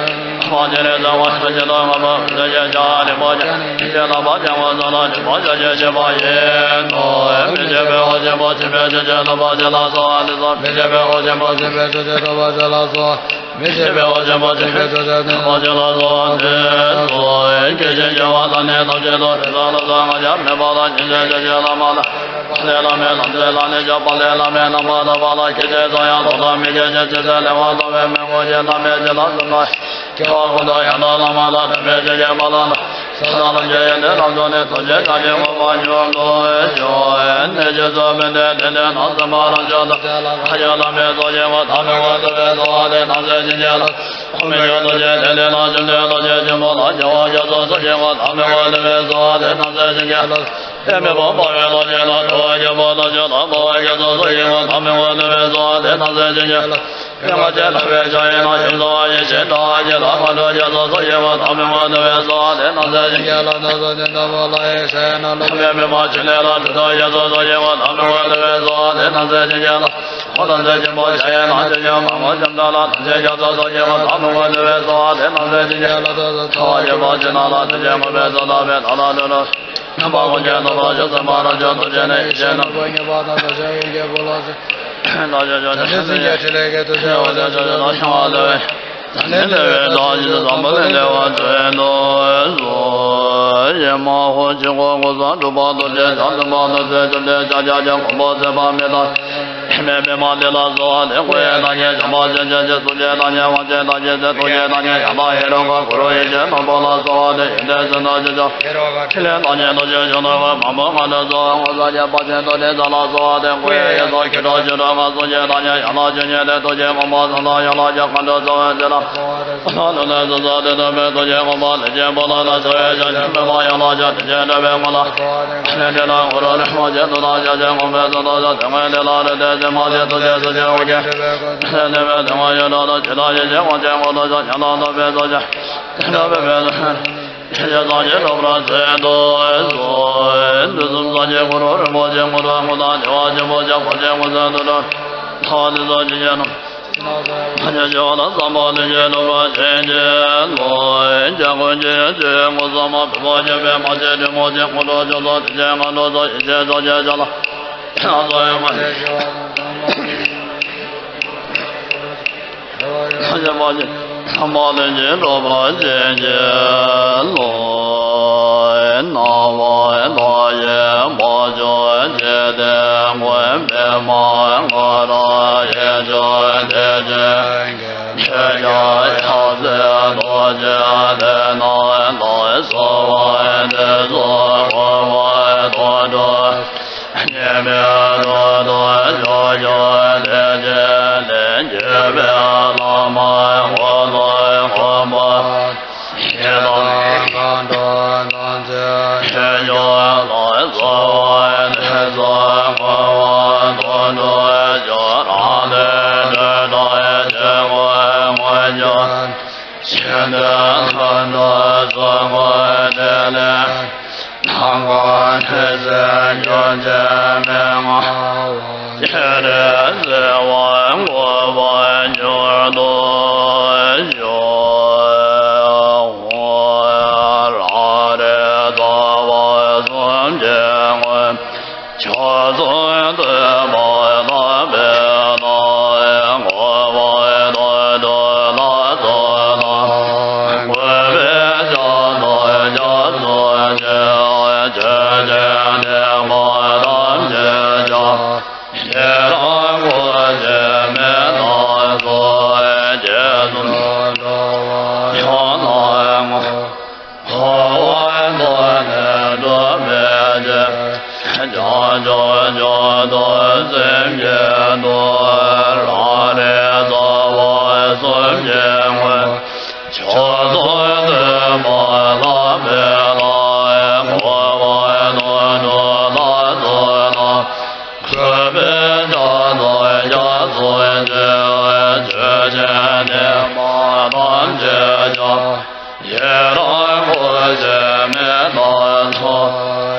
བ་ཅན་རེ་ཟ་བ་ཆོས་ཀྱི་རྡོ་ལྔ་པོ་རེ་ཞེས་བྱ་བ་རིན་པོ་ཆེ་ཞེས་ལ་བ་ཅན་ངོ་ཚ་ལ་ནུས་པ་ཆོས་ཀྱི་ཤེས་པ་ཡིན་ནོ། མི་ཤེས་པའི་འོ་ཆེན་པོ་ཆེན་པོའི་ཆོས་ཀྱི་ཐོབ་པ་ཅན་ལ་སོགས་དེ་ཚོ་མི་ཤེས་པའི་འོ་ཆེན་པོ་ཆེན་པོའི་ཆོས་ཀྱི་ཐོབ་པ་ཅན་ལ་སོགས། མི་ཤེས་པའི་འོ་ཆེན་པོ་ཆེན་པོའི་ཆོས་ཀྱི་ཐོབ་པ་ཅན་ལ་སོགས་དེ་ཚོ་སྐྱེ་ཤི་རྒ་བ་དང་ནད་ཐམས་ཅད་དང་རེ་ཟ་ལ་སོགས་ང་རྒྱལ་མེད་པ་དང་ཉིན་བྱེད་ཆོས་ཀྱི་བླ་མ་ལ། ལས་བླ་མའི་ལམ་མཛད་ལ་ནི་སྐྱོབ་པ་ལས་བླ་མའི་རྣམ་པར་དག་པ་ལ་སྐྱེ་མཆེད་ཚོགས་ཡང་ལོག་ལྟ་མི་སྐྱེ་ཕྱིར་ཆོས་ཅན་ལས་དབང་ཐོབ་པའི་མི་མངོན་ཞེན་ཐ་མལ་ཅན་ལ་སོགས་ན། སྐྱེ་བ་ཀུན་ཏུ་ཡང་དག་བླ་མ་དང་མཐུན་པའི་ཆོས་ཀྱི་དཔལ་ལ། ལམ་གྱི་ཡོན་ཏན་རབ་འབྱོངས་ནས། ཐུགས་རྗེ་ཆེན་པོའི་དངོས་པོ་འབྱུང་དུ་གསོལ། གནས་བཅུ་གསུམ་མི་མཐུན་དེ་ནས་ནང་སེམས་པ་རང་བྱུང་དང་། ཐལ་འགྱུར་ལམ་མེད་ཚོགས་ཀྱི་དངོས། ཐ་མལ་དབང་དུ་བས་གསོལ་བ་འདེབས། སྣང་སྲིད་ཕྱིན་ཆད་ལ། འོག་མིན་ཡུལ་དུ་སྐྱེས་དེ་ལས་ལ། བཅོམ་ལྡན་ལོངས་སྤྱོད་ཆེན་པོ་ལ། སྐྱེ་བ་བསྐྱེད་རྫོགས་ཚོགས་ཀྱི་དངོས། ཐ་མལ་དབང་དུ་བས་གསོལ་བ་འདེབས། སྣང་སྲིད་ཕྱིན་ཆད་ལ། ཡེ་མེད་པར་འབར་བའི་ལོངས་སྤྱོད་ལ། འགྲོ་བ་ཡི་དངོས། ལོངས་སྤྱོད་ལ། འབར་བ་བསྐྱེད་རྫོགས་ཚོགས་ཀྱི་དངོས། ཐ་མལ་དབང་དུ་བས་གསོལ་བ་འདེབས། སྣང་སྲིད་ཕྱིན་ཆད་ལ། ཡེ་ངོ་ཅན་ལྷག་པའི་ཕྱག་གཡས་ན། ཡུམ་གསང་བ་ཡེ་ཤེས་འདྲ་བ་ཅན་ལ། ངོ་སྤྲོད་བསྐྱེད་རྫོགས་ཚོགས་ཀྱི་དངོས། ཐ་མལ་དབང་དུ་བས་གསོལ་བ་འདེབས། སྣང་སྲིད་ཕྱིན་ཆད་ལ། ནམ་མཁའ་ཆེན་པོ་ཕྱི་ནས་ལ། གྲུབ་ཐོབ་ཡེ་ཤེས་ལ། ཐུགས་རྗེ་བསྐྱེད་རྫོགས་ཚོགས་ཀྱི་དངོས། ཐ་མལ་དབང་དུ་བས་གསོལ་བ་འདེབས། སྣང་སྲིད་ཕྱིན་ཆད་ལ། འོད་དམ་ཚིག་ཆེན་པོ་ཕྱག་གཡས་ན། ཆོས་སྐྱོང་མ་མོ་ལྕམ་དྲལ་ལ། ཐུགས་རྗེ་བསྐྱེད་རྫོགས་ཚོགས་ཀྱི་དངོས། ཐ་མལ་དབང་དུ་བས་གསོལ་བ་འདེབས། སྣང་སྲིད་ཕྱིན་ཆད་ལ། ཚ་བ་ཆེན་པོ་ཕྱི་ནས་ལ། ཐུགས་རྗེ་དངོས་པོའི་ཚོགས་རྟག་པས། ལ་ལ་ལུ་ལུ། རྣམ་པ་ཀུན་གྱི་ནང་པར་ཞུགས། སེམས་པ་རང་བྱུང་ཐུགས་རྗེ་ནི། ཡེ་ཤེས་རྣམ་པར་སྙོམས་པ་དང་། དོན་བྱེད་དབང་གི་བུ་ལ་སོགས། བདག་ཅག་ཕྱོགས་བཅུའི་སེམས་ཅན་ཐིག་ལེ་བརྒྱད་དུ་བྱེད། འོད་ཟེར་ཕྱོགས་བཅུ་ན་འཕྲོ་བ་ལས། ལ་ལས་འདས་པའི་བདག་ཉིད་དུ། འཛམ་བུ་གླིང་བདེ་བ་ཅན་དུ་གསོལ། ཨེ་མ་ཧོ། ཆོས་སྐུ་ཀུན་བཟང་གྲུབ་པ་རྡོ་རྗེ་འཆང་། སེམས་དཔའ་རྡོ་རྗེ་བཅོམ་ལྡན་འཆང་། ཕྱག་རྒྱ་ཀུན་པོ་མཛད་པ་མི་ལ། མེ་པདྨ་འདི་ལ་གསོལ་བ་འདེབས། སྐུ་ཡི་རྟགས་བརྒྱད་བྱམས་པ་ཆེན་པོ་མཆོག། གཟུགས་ཀྱི་རྟགས་བརྒྱད་དབང་ཆེན་རྟགས་བརྒྱད་ཟས། ཐུགས་ཀྱི་རྟགས་བརྒྱད་ཡང་དག་ཧེ་རུ་ཀ། གུ་རུ་ཡེ་ཤེས་ནོར་བུ་ལ་གསོལ་བ་འདེབས། ཡོན་ཏན་གཟི་མདངས་ཆེ་ཆུང་། ཕྲིན་ལས་རྟགས་བརྒྱད་རྡོ་རྗེ་འཆང་ནོར་བུ། མ་མོ་ང་ལ་གསོལ་བ། ངོ་མཚར་རྒྱས་པ་ཆེན་པོ་དེ་ལ་གསོལ་བ་འདེབས། སྐུ་ཡི་ཡེ་ཤེས་ཁྱད་འཕགས་ཆོ་འཕྲུལ་མ། གཟུགས་ཀྱི་རྟགས་བརྒྱད་ཡང་དག་ཆོས་ཉིད་དེ། ཐུགས་རྗེ་དབང་པོ་ཟང་ཟིང་ཡན་ལག་བརྒྱད། མཁའ་འགྲོ་ཚོགས་དབང་ཆེན་ལ། ལྷ་ཀླུ་ལས་སུ་གསོལ་ཏེ། སྟོན་པའི་ཐུགས་རྗེ་དབང་པོ་ལས་སྐྱེས་བུ་ལ། ལ་སོགས་ཡེ་ཤེས་ཆེན་པོའི་དབང་ཡང་དག་ཆོས་ཐམས་ཅད་འགྲོ་བའི་དངོས་ལ། ལས་འབྲས་ལ་གུ་རུ་རིན་པོ་ཆེ་ཐུགས་རྟགས་ཞལ་བཞེས་དགོངས་པའི་ཚུལ་དུ་གསོལ། དེ་སྔའི་ལས་ལ་རིགས་གཏེར་ཚད་མ་ཆེ། ཐུགས་རྗེས་སུ་མཆིས་པའི་དབང་གིས། ལས་ནི་མེད་དེ་སྔ་ཡོད་དྲག་ཏུ། ཇི་ལྟར་ཡེ་ཤེས་དབང་ཆེན་ཀུན་ཏུ་ཤར། ཡང་དག་རྟོགས་པའི་ཚོགས་ཀྱིས། དེ་འདྲ་བའི་བོད་དུ། ཡེ་ཤེས་སངས་རྒྱས་འགྲུབ་པར་མཛད་དུ་གསོལ། དུས་གསུམ་སངས་རྒྱས་གུ་རུ་རིན་པོ་ཆེ། གུ་རུ་སྐུ་དང་བདེ་བ་ཆེན་པོ་ཆེ། འཁོར་དེ་ཀུན་གསལ་དུ་གྲོལ། ཐ་དེ་ཚོ་ཇི་སྙེད་ན། ཐ་སྙད་བྱེ་བ་དང་ཟབ་པ་ལས་སྐྱེས་ནོར་བུ་ཅན་གྱི་ལོ། ཇ་ཀུན་གྱི་ཆོས་སྐུ་ཟབ་མ། བུམ་པ་ཆེན་པོའི་མ་ཆེན་ཀྲི་མོ་ཆེ། དངོས་གྲུབ་མཆོག་ཏུ་དེ་ཆེན་ངན་འགྲོ་ཚོགས། ཡེ་ཤེས་ཚོགས་ཀྱི་ཆ་ལ། ཡང་སོ་ཡང་མ་ལས་སྐྱེ་བ་དང་ཟབ་མ། ཐ་སྙད་བྱེ་བ་ཆེན་པོ་ལས་སྐྱེས་ནོར་བུ་ཅན་གྱི་ལོ། སྣང་བ་མཐའ་ཡས་འཕགས་མཆོག་འཇིག་རྟེན་མགོན། པདྨ་ང་རོ་ཡེ་ཤེས་དེ་ཆེན་གྱི། ཆོས་ཀྱི་ཡང་རྩེ་རྡོ་རྗེ་གདན་ནས། གསོལ་བ་འདེབས་སོ། འཁོར་བ་དོན་གྲུབ་ཉི་མའི་གྲུབ་ཐོབ། ཕྱོགས་བཅུའི་སྡེ་བརྒྱད་ལས་སྐྱེས་པའི་བླ་མ་འཁོར་ལོ་འཁོར་བ། ཡི་དམ་མཁའ་འགྲོ་དམ་ཚིག་ཆོས་སྐྱོང་ལ། གསོལ་བ་འདེབས་སོ། འཁོར་བ་དོན་གྲུབ་སྤྱོད་རང་གྲོལ་གྲོལ་དང་ཆོས་སྐུ་དངོས་བྱོན། ཆོས་འདི་མཁའ་འགྲོ་གསུང་གི་ཐིག་ལེ། ནམ་མཁའ་ཐོད་ཚད་འགྱུར་བྱེད་མེ་ལྔ། སྤྱན་རས་གཟིགས་དབང་བསྐུར་བ་མྱུར་དུ་བྱོན། རང་རིག་རྩ་བ་གསུམ་གྱི་དངོས། ཕྱོགས་བཅུ་འདུས་པ་དམ་པའི་ལྷ། འཁོར་བ་དོན་གྲུབ་ལ་སོགས་ལ། གུས་པས་ཕྱག་འཚལ་སྐྱབས་སུ་མཆི། ཆོས་ཀྱི་ཐེག་པ་ཐམས་ཅད་ཀྱང་། ཡི་དམ་སྐུ་ཕྱིར་མེད་པར་ཐོབ། རྗེ་བཙུན་ཡང་དག་ངོ་། འཁོར་བ་དོན་ནི་གྲུབ་པའི་ཕྱིར། བྱང་ཕྱོགས་སྐྱོབ་ཏུ་སེམས་བསྐྱེད་དོ། རང་རིག་རྩ་བ་གསུམ་གྱི་དངོས། ཕྱོགས་བཅུ་འདུས་པ་དམ་པའི་ལྷ། འཁོར་བ་དོན་གྲུབ་ལ་སོགས་ལ། གུས་པས་ཕྱག་འཚལ་སྐྱབས་སུ་མཆི། ཆོས་ཀྱི་ཐེག་པ་ཐམས་ཅད་ཀྱང་། ཡི་དམ་སྐུ་ཕྱིར་མེད་པར་ཐོབ།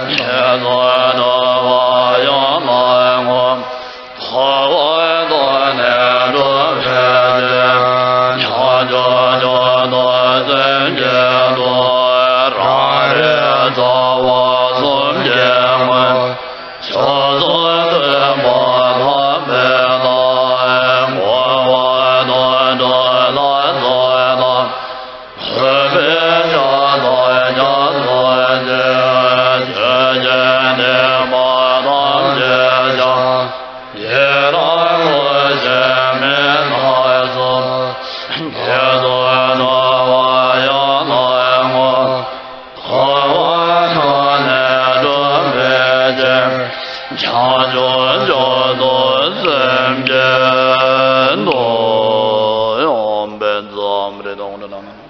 རྗེ་བཙུན་གྲུབ་པ་ཡང་དག་ངོ་། འཁོར་བ་དོན་ནི་གྲུབ་པའི་ཕྱིར། བྱང་ཆུབ་མཆོག་ཏུ་སེམས་བསྐྱེད་དོ། རང་རིག་རྩ་བ་གསུམ་གྱི་དངོས། ཕྱོགས་བཅུ་འདུས་པ་དམ་པའི་ལྷ། འཁོར་བ་དོན་གྲུབ་ལ་སོགས་ལ། གུས་པས་ཕྱག་འཚལ་སྐྱབས་སུ་མཆི། ཆོས་ཀྱི་ཐེག་པ་ཐམས་ཅད་ཀྱང་། ཡི་དམ་སྐུ་ཕྱིར་མེད་པར་ཐོབ། རྗེ་བཙུན་གྲུབ་པ་ཡང་དག་ངོ་། འཁོར་ ཇོ་དོ་སེམས་ཅན་དོ་ཡོང་པའི་འཛམ་རི་དང་།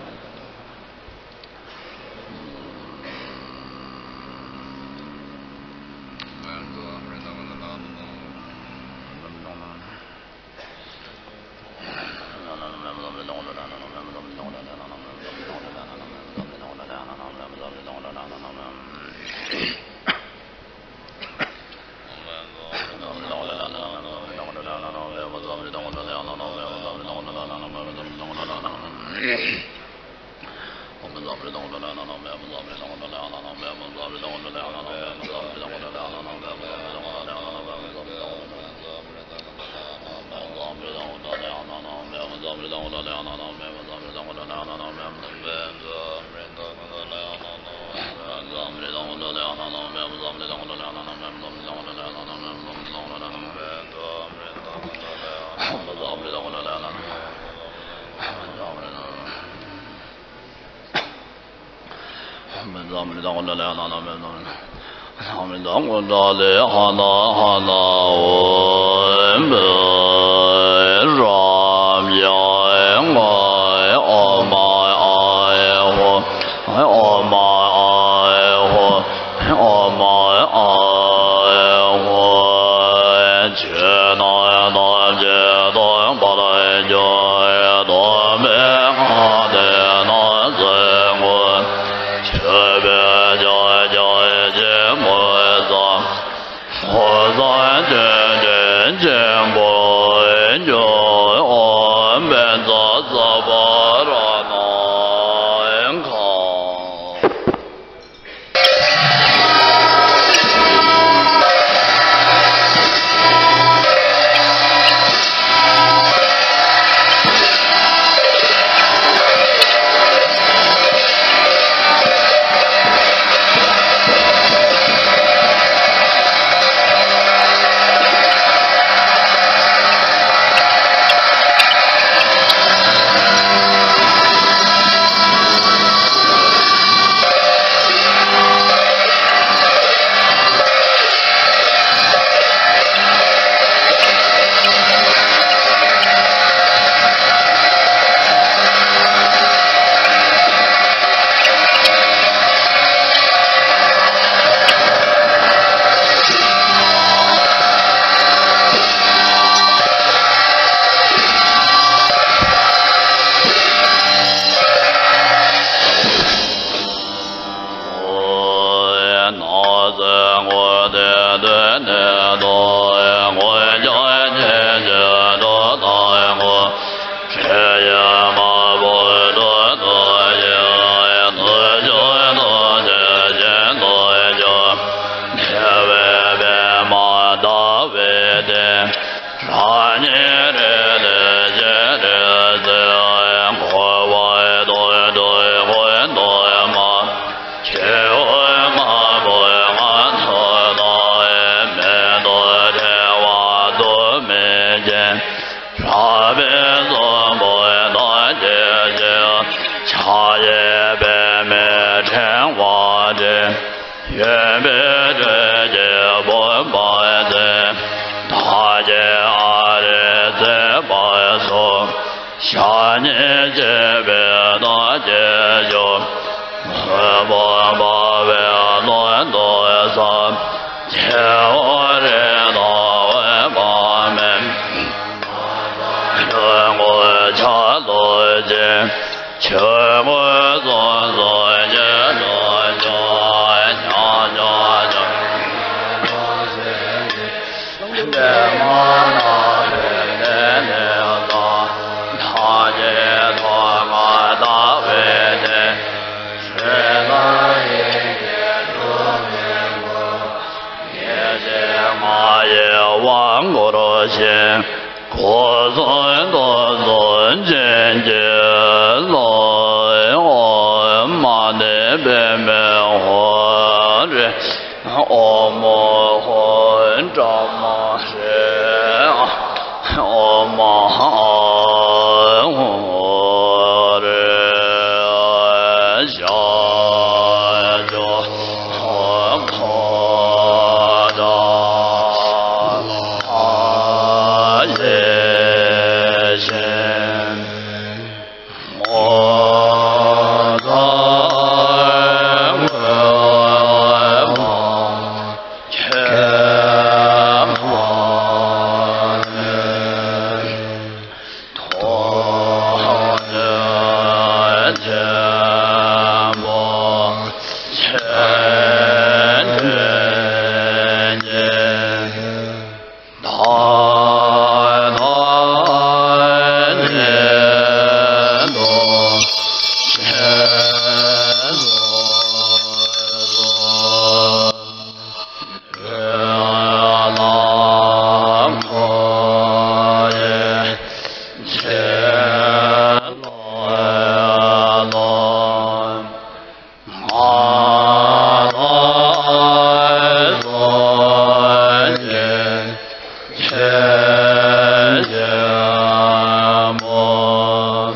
ཆེན་ཆེན་པོ།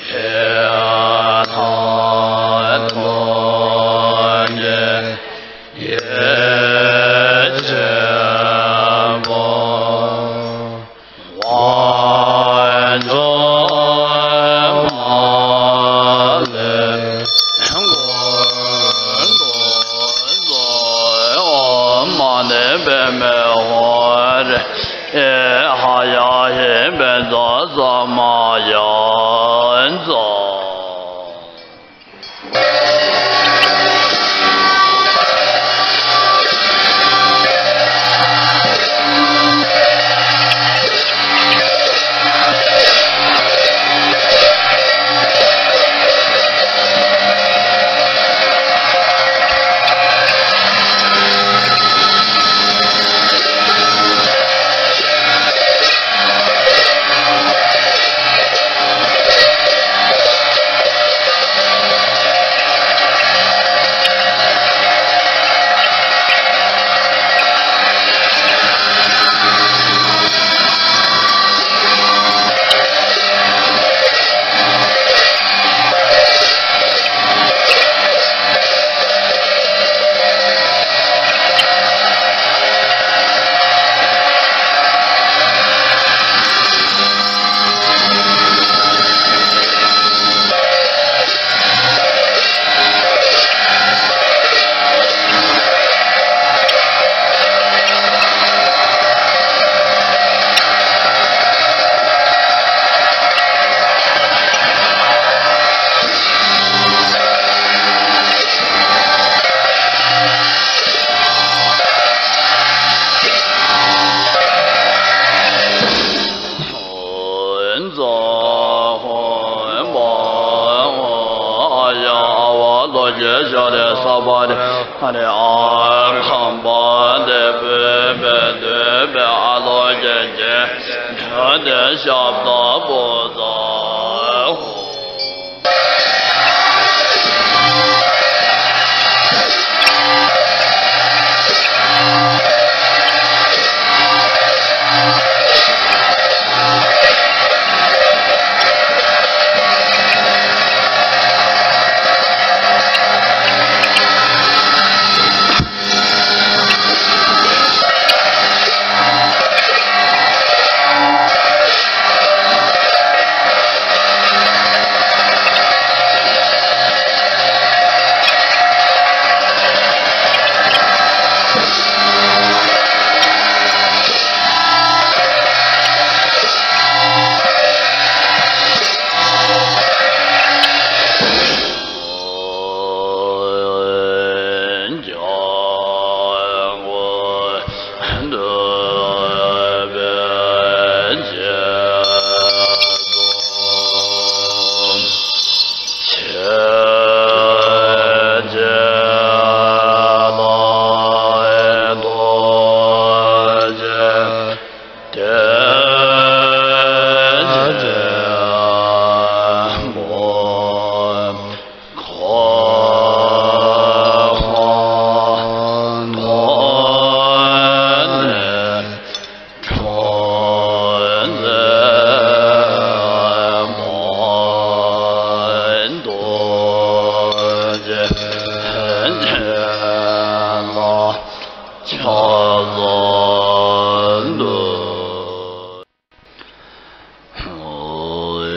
ཡེ་ཐང་ཐོག་གི་ཡེ་ཆེན་པོ། དབང་ཕྱུག་མ་ལས་འཁོར་དུ་འཛིན། ཨོཾ་མ་ཎི་པདྨེ་ཧཱུྃ་རེ། ཧ་ཡ་ཧི་པཉྩ་ས་མ་ཡ་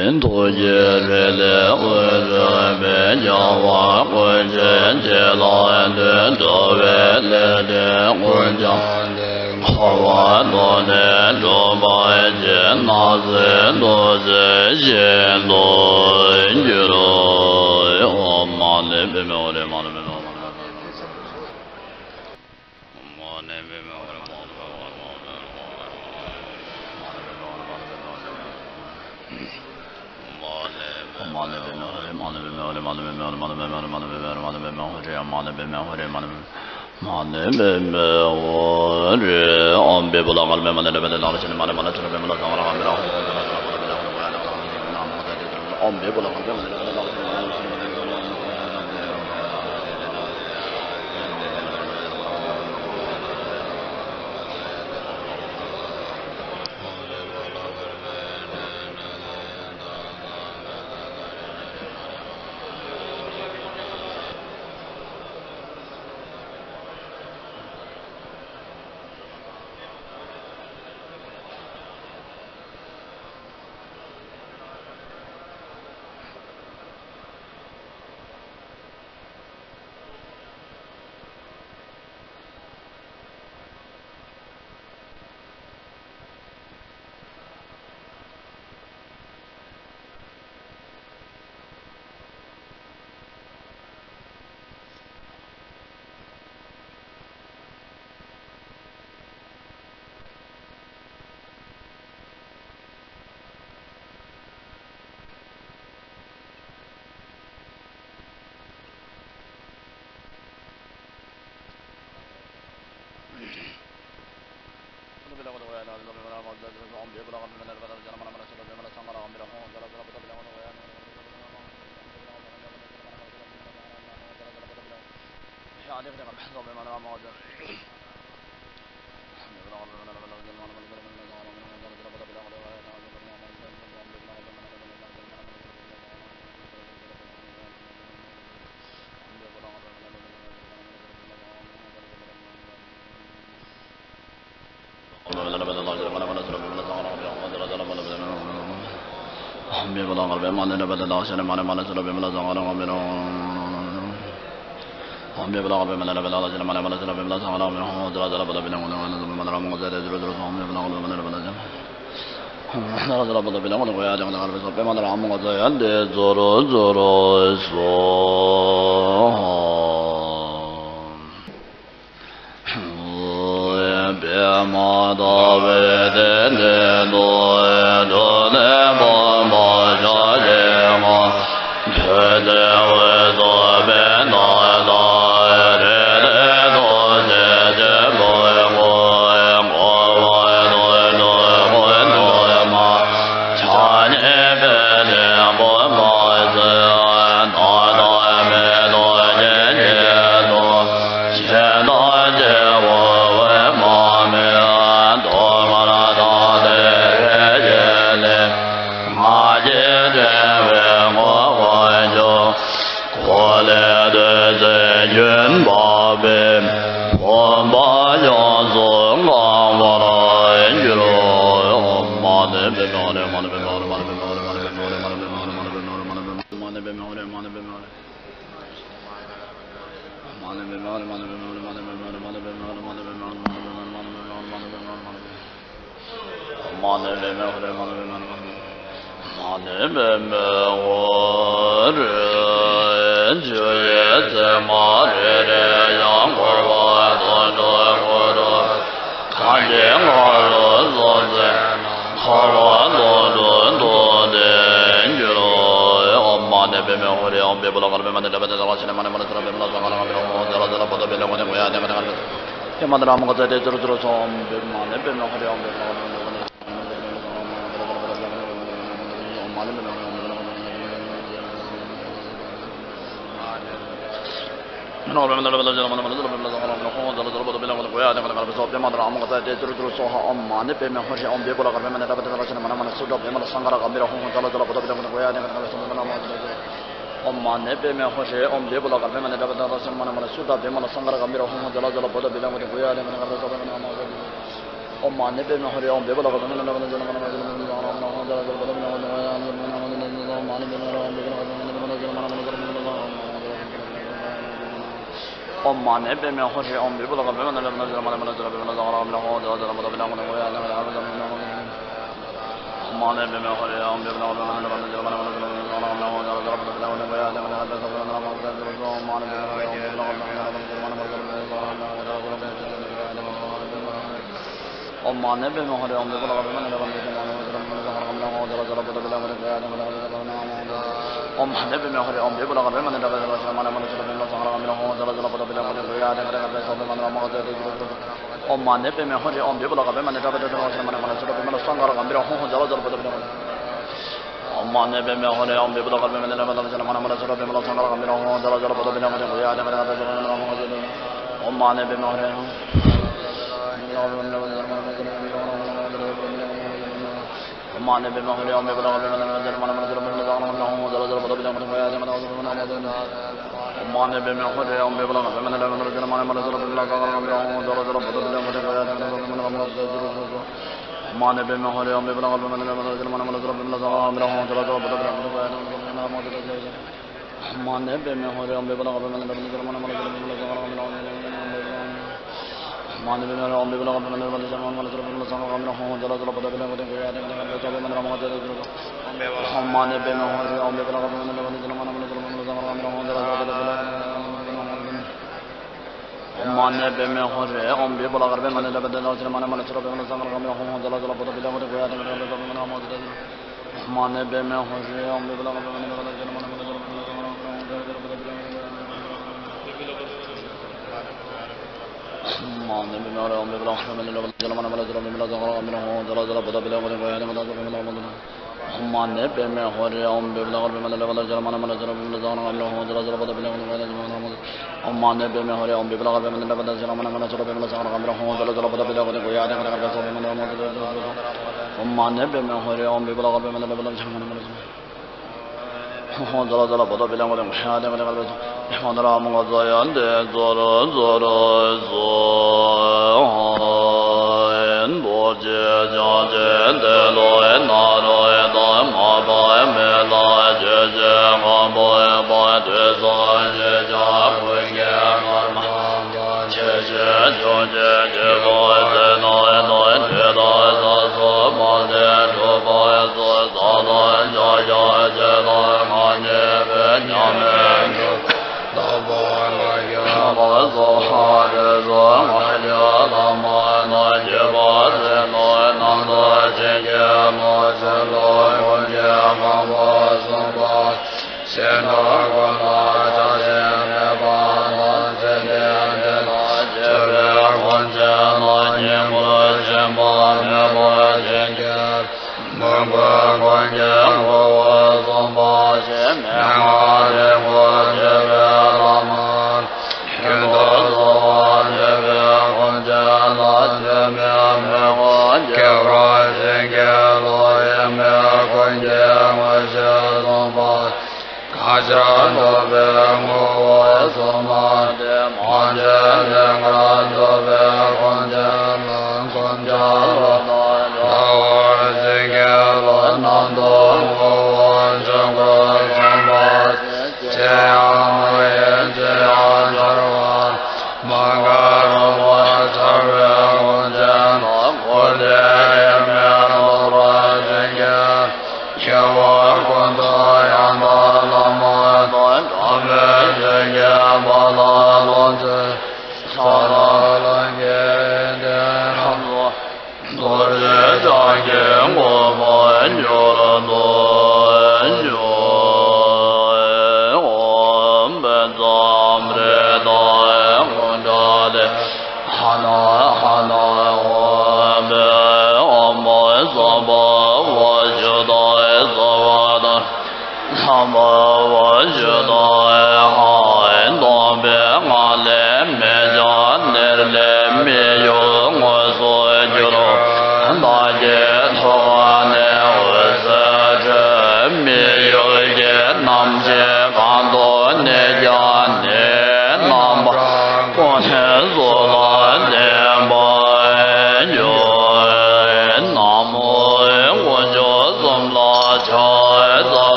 ཛཿ། ཐུགས་ཀྱི་རིག་ལས་དབུ་རུ་མའི་རྒྱལ་བ་ཀུན་མཁྱེན་བྱིན་རླབས་ལས་འགྲོ་བའི་ལས་འབྲས་ཀུན་ཀྱང་འཁོར་བ་དོར་ནས་གྲོལ་བར་བགྱི། སྣང་སྲིད་རྡོ་རྗེ་བཞིན་དུ་འགྱུར་རོ། ཨོཾ་མ་ཎི་པདྨེ་ཧཱུྃ་རེ། མ་ཎི་པདྨེ་ཧཱུྃ་རེ། མ་ཎི་པདྨེ་ཧཱུྃ་རེ།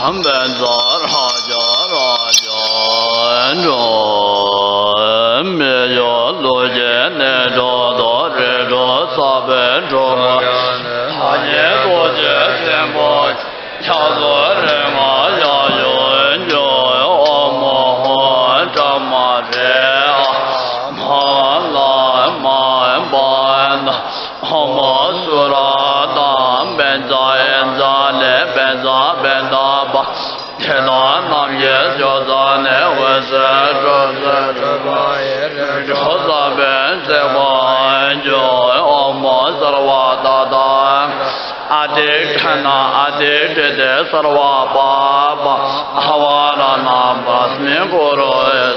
བཛྲ་རཀྵ་རཀྵ་འགྲོ། མི་གཡོ་ཀླུ་གི་གནས་གྲོགས་རྡོ་རི་གྲོགས་ས་བོན་གྲོགས། ཐ་སྙད་རྡོ་རྗེ་སྲིན་པོ། ཕྱག་རྡོར་རིགས་ལྔ་ཡབ་ཡུམ་གྱུར། ཨོཾ་ཧོ་པྲ་མ་རེ་ཨ་མ་ལ་མ་པ་ན། ཨོཾ་སུ་ར་ཏ་པཉྩ་ཨེ་ཛ་ལེ་པཉྩ་པེ་ཏ་པ། དེ་དག་རྣམས་ཀྱི་སྦྱོར་རྩ་ནི། འོད་ཟེར་འཕྲོ་ཚད་གྲུབ་པ་ཡི། རིགས་དྲུག་ས་བོན་བརྩེགས་པར་གྱུར། ཨོཾ་སརྦ་ཏ་ཏ་ཨ་ཏི་ཀྲ་ཎ་ཨ་ཏི་ཀྲི་ཏི་སརྦ་པ་པ་ཨ་བ་ར་ཎ་བྷ་སྨི་ཀུ་རུ་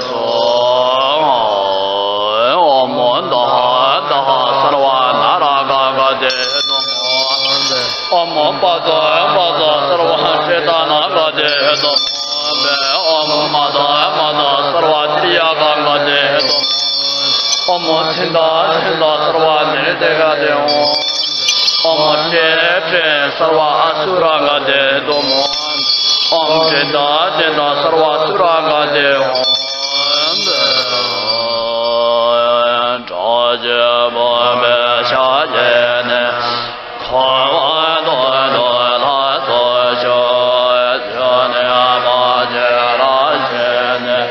སྭཱ་ཧཱ། ཨོཾ་ཏ་ཧ་ཏ་ཧ་སརྦ་ན་ར་ག་ག་ཏེ་ཏོ། ཨོཾ་པ་ཙ་པ་ཙ་སརྦ་ཤི་ཏ་ན་ག་ཏེ་ཏོ། ཨོཾ་མ་ཏ་མ་ཏ་སརྦ་ཏྲི་ཡ་ག་ག་ཏེ་ཏོ། ཨོཾ་ཐི་ཏ་ཐི་ཏ་སརྦ་ནི་རི་ཏེ་ག་ཏེ་ཨོཾ། ཨོཾ་ཏྲེ་ཏྲེ་སརྦ་ཨ་སུ་ར་ག་ཏེ་ཏོ། ཨོཾ་ཏྲི་ཏ་ཏྲི་ཏ་སརྦ་སུ་ར་ག་ཏེ་ཨོཾ། དྲག་ཅན་བུམ་པའི་ཞལ་གྱི་ནི། འཁོར་བ་དོན་དུ་ལྷ་ཚོགས་ཕྱོགས། ཆོས་ནི་མ་བྱས་རང་བྱས་ནས།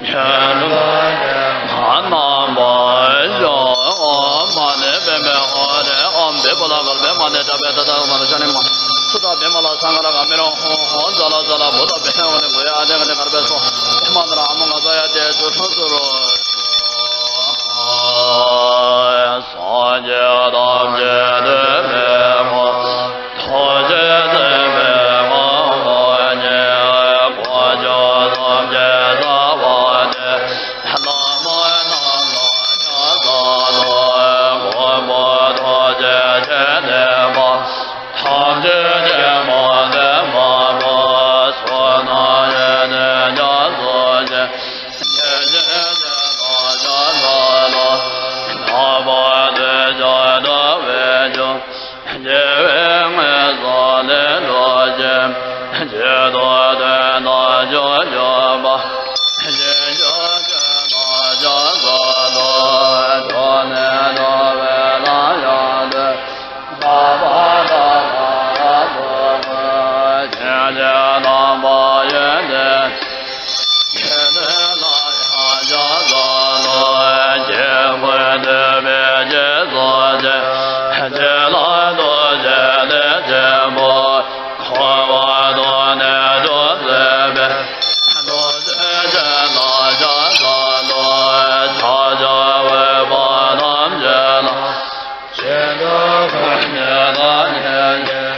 ཉོན་མོངས་པའི་ལྷ་རྣམས་སྤངས་ཤོག་ཨོཾ་མ་ཎི་པདྨེ་ཧཱུྃ་ཧྲཱིཿ་ཨོཾ་བི་པཱ་ལ་ཀལ་པེ་མ་ཎི་ཏྲ་པེ་ཏ་ཏ་མ་ཏ་ཤ་ནི་མ། སུ་ཏ་བི་མ་ལ་སཾ་ག་ར་ག་མི་རོ་ཧཱུྃ་ཧཱུྃ་ཛ་ལ་ཛ་ལ་བུ་ཏ་བི་ཧཱུྃ་ནི་གུ་ཡ་ཨ་ཏི་ག་ནི་གར་པེ་སོ། ཨེ་མ་ན་ར་ཨ་མ་ང་ས་ཡ་ཏེ་ཚུ་ཧྲུ་ཚུ་རོ། སངས་རྒྱས་ཐམས་ཅད་འདུས་པའི་དངོས། ཐུགས་རྗེ་ཆེན་པོའི་ངོ་བོ་ཉིད། དཀོན་མཆོག་ཐམས་ཅད་རྩ་བ་ནས། བླ་མ་རྣམས་ལ་ཕྱག་འཚལ་ལོ། མགོན་པོ་ཐུགས་རྗེ་ཆེ་ནས་མ། ཐམས་ཅད་མཁྱེན་པ་ནི་མ་མོ། བསོད་ནམས་ཡོན་ཏན་རྒྱ་མཚོ་ཆེ། ཇི་ཞིག་བྱས་ན་ཕྱག་འཚལ་ལོ། ནམ་མཁའ་དུས་ཀྱང་འདྲ་བའི་ཆོས། སྐྱེ་བའི་ངན་སོང་ལས་གྲོལ་ཅིང་། ཇི་ལྟར་བསྟན་པ་བྱང་ཆུབ་པ། ཇི་ལྟར་བྱས་ན་ཕྱག་འཚལ་ལོ། འགྲོ་ནས་འགྲོ་བའི་ལམ་ཡང་དུ། ལྷག་པར་དག་པ་ལ་སོགས་པའི། ཆོས་ཀྱི་རྣམ་པར་ཡོད་དེ། ཇི་སྲིད་ལ་ཡང་ཕྱག་འཚལ་ལོ། སྐྱེ་འགོས་འདུས་པའི་བགེགས་སོགས་ཀྱང་། ཇི་སླད་ཐུགས་རྗེ་ལས་བྱོན་པ། འཁོར་བ་དོན་ནི་འཇོམས་མཛད་པའི། ཐུགས་རྗེ་ཆེ་ན་ཕྱག་འཚལ་ལོ། ཕྱག་བྱར་འོས་པ་ཐམས་ཅད་ལ། ཇི་ལྟར་བསྐུལ་ནས་བདག་ཉིད་ཀྱིས།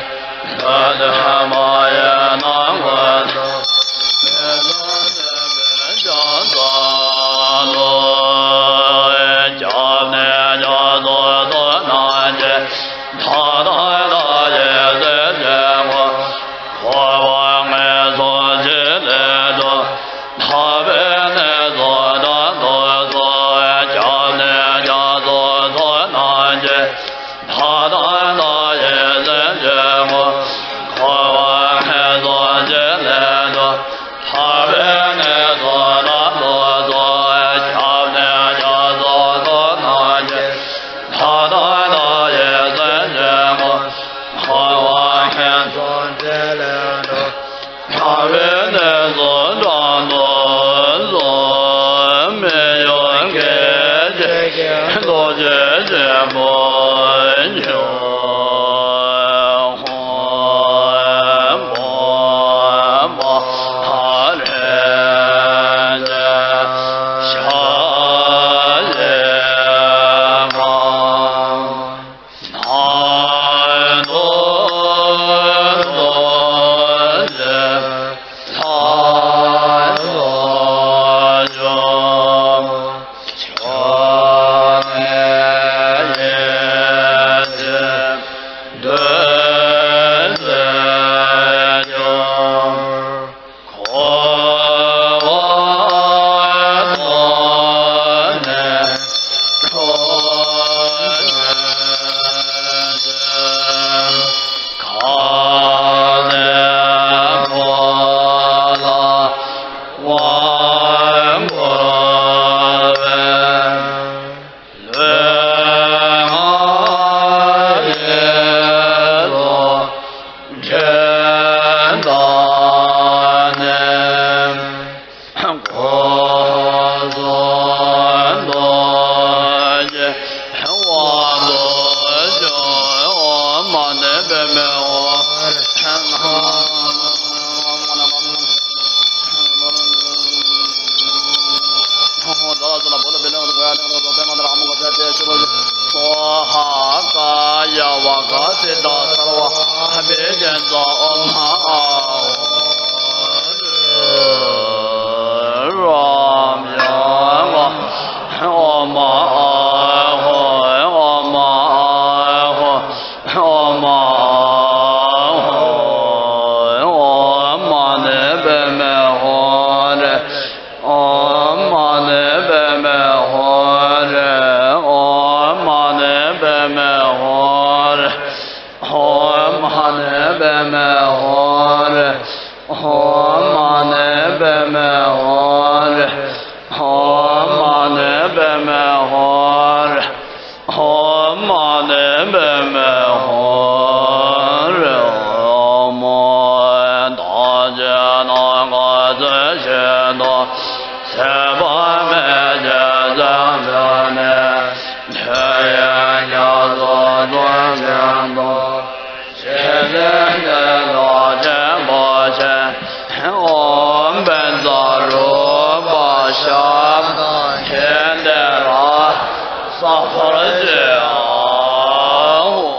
ཐུགས་དམ་མ་ཡེངས་ནམ་མཁའ་དང་། མི་ལ་སྤྱོད་པའི་ཕྱག་འཚལ་ལོ། སྐྱབས་གནས་རྒྱ་མཚོ་མཚོ་རྣམས་ཀྱི། མཐའ་དང་མཐའ་ཡས་སྲིད་ཞིའི་མགོན། འཁོར་བ་ངན་སོང་འཆི་མེད་དུ། ཐར་པའི་གནས་སུ་དག་ཏུ་གསོལ། སྐྱབས་གནས་རྒྱ་མཚོ་མཚོ་རྣམས་ཀྱི། མཐའ་དང་མཐའ་ཡས་སྲིད་ཞིའི་མགོན། འཁོར་བ་ངན་སོང་འཆི་མེད་དུ། ཐར་པའི་གནས་སུ་དག་ཏུ་གསོལ། སྐྱབས་གནས་རྒྱ་མཚོ་མཚོ་རྣམས་ཀྱི། མཐའ་དང་མཐའ་ཡས་སྲིད་ཞིའི་མགོན། འཁོར་བ་ངན་སོང་འཆི་མེད་དུ། ཐར་པའི་གནས་སུ་དག་ཏུ་གསོལ། མི་གཡོ་སྐད་ཅིག་གིས་རྡོ་རྗེ་ཆེན་པོ་འཇོམས། ཧོ་མ་མ་རེ་ཞག་ཡེ་མ། ཨོཾ་མ་ཎི་པདྨེ་ཧཱུྃ། ཨོཾ་མ་ཎི་པདྨེ་ཧཱུྃ། ཨོཾ་མ་ཎི་པདྨེ་ཧཱུྃ། ཨོཾ། བདག་གིས་ནམ་མཁའ་མཛོད་བཞིན་དུ། གཟིགས་པ་མེད་ཀྱི་ཚུལ་གྱིས་ནི། ཆོས་དབྱིངས་རྒྱ་མཚོ་རྫོགས་བཞིན་དུ། ཇི་སྲིད་འདིར་ལྷ་ཆེན་འབོད་ཅིང་། ཨོཾ་བཛྲ་རོ་པ་ཤ་དང་གན་ཏེ་ར་སརྦ་ཇི་ཨ་ཧོ།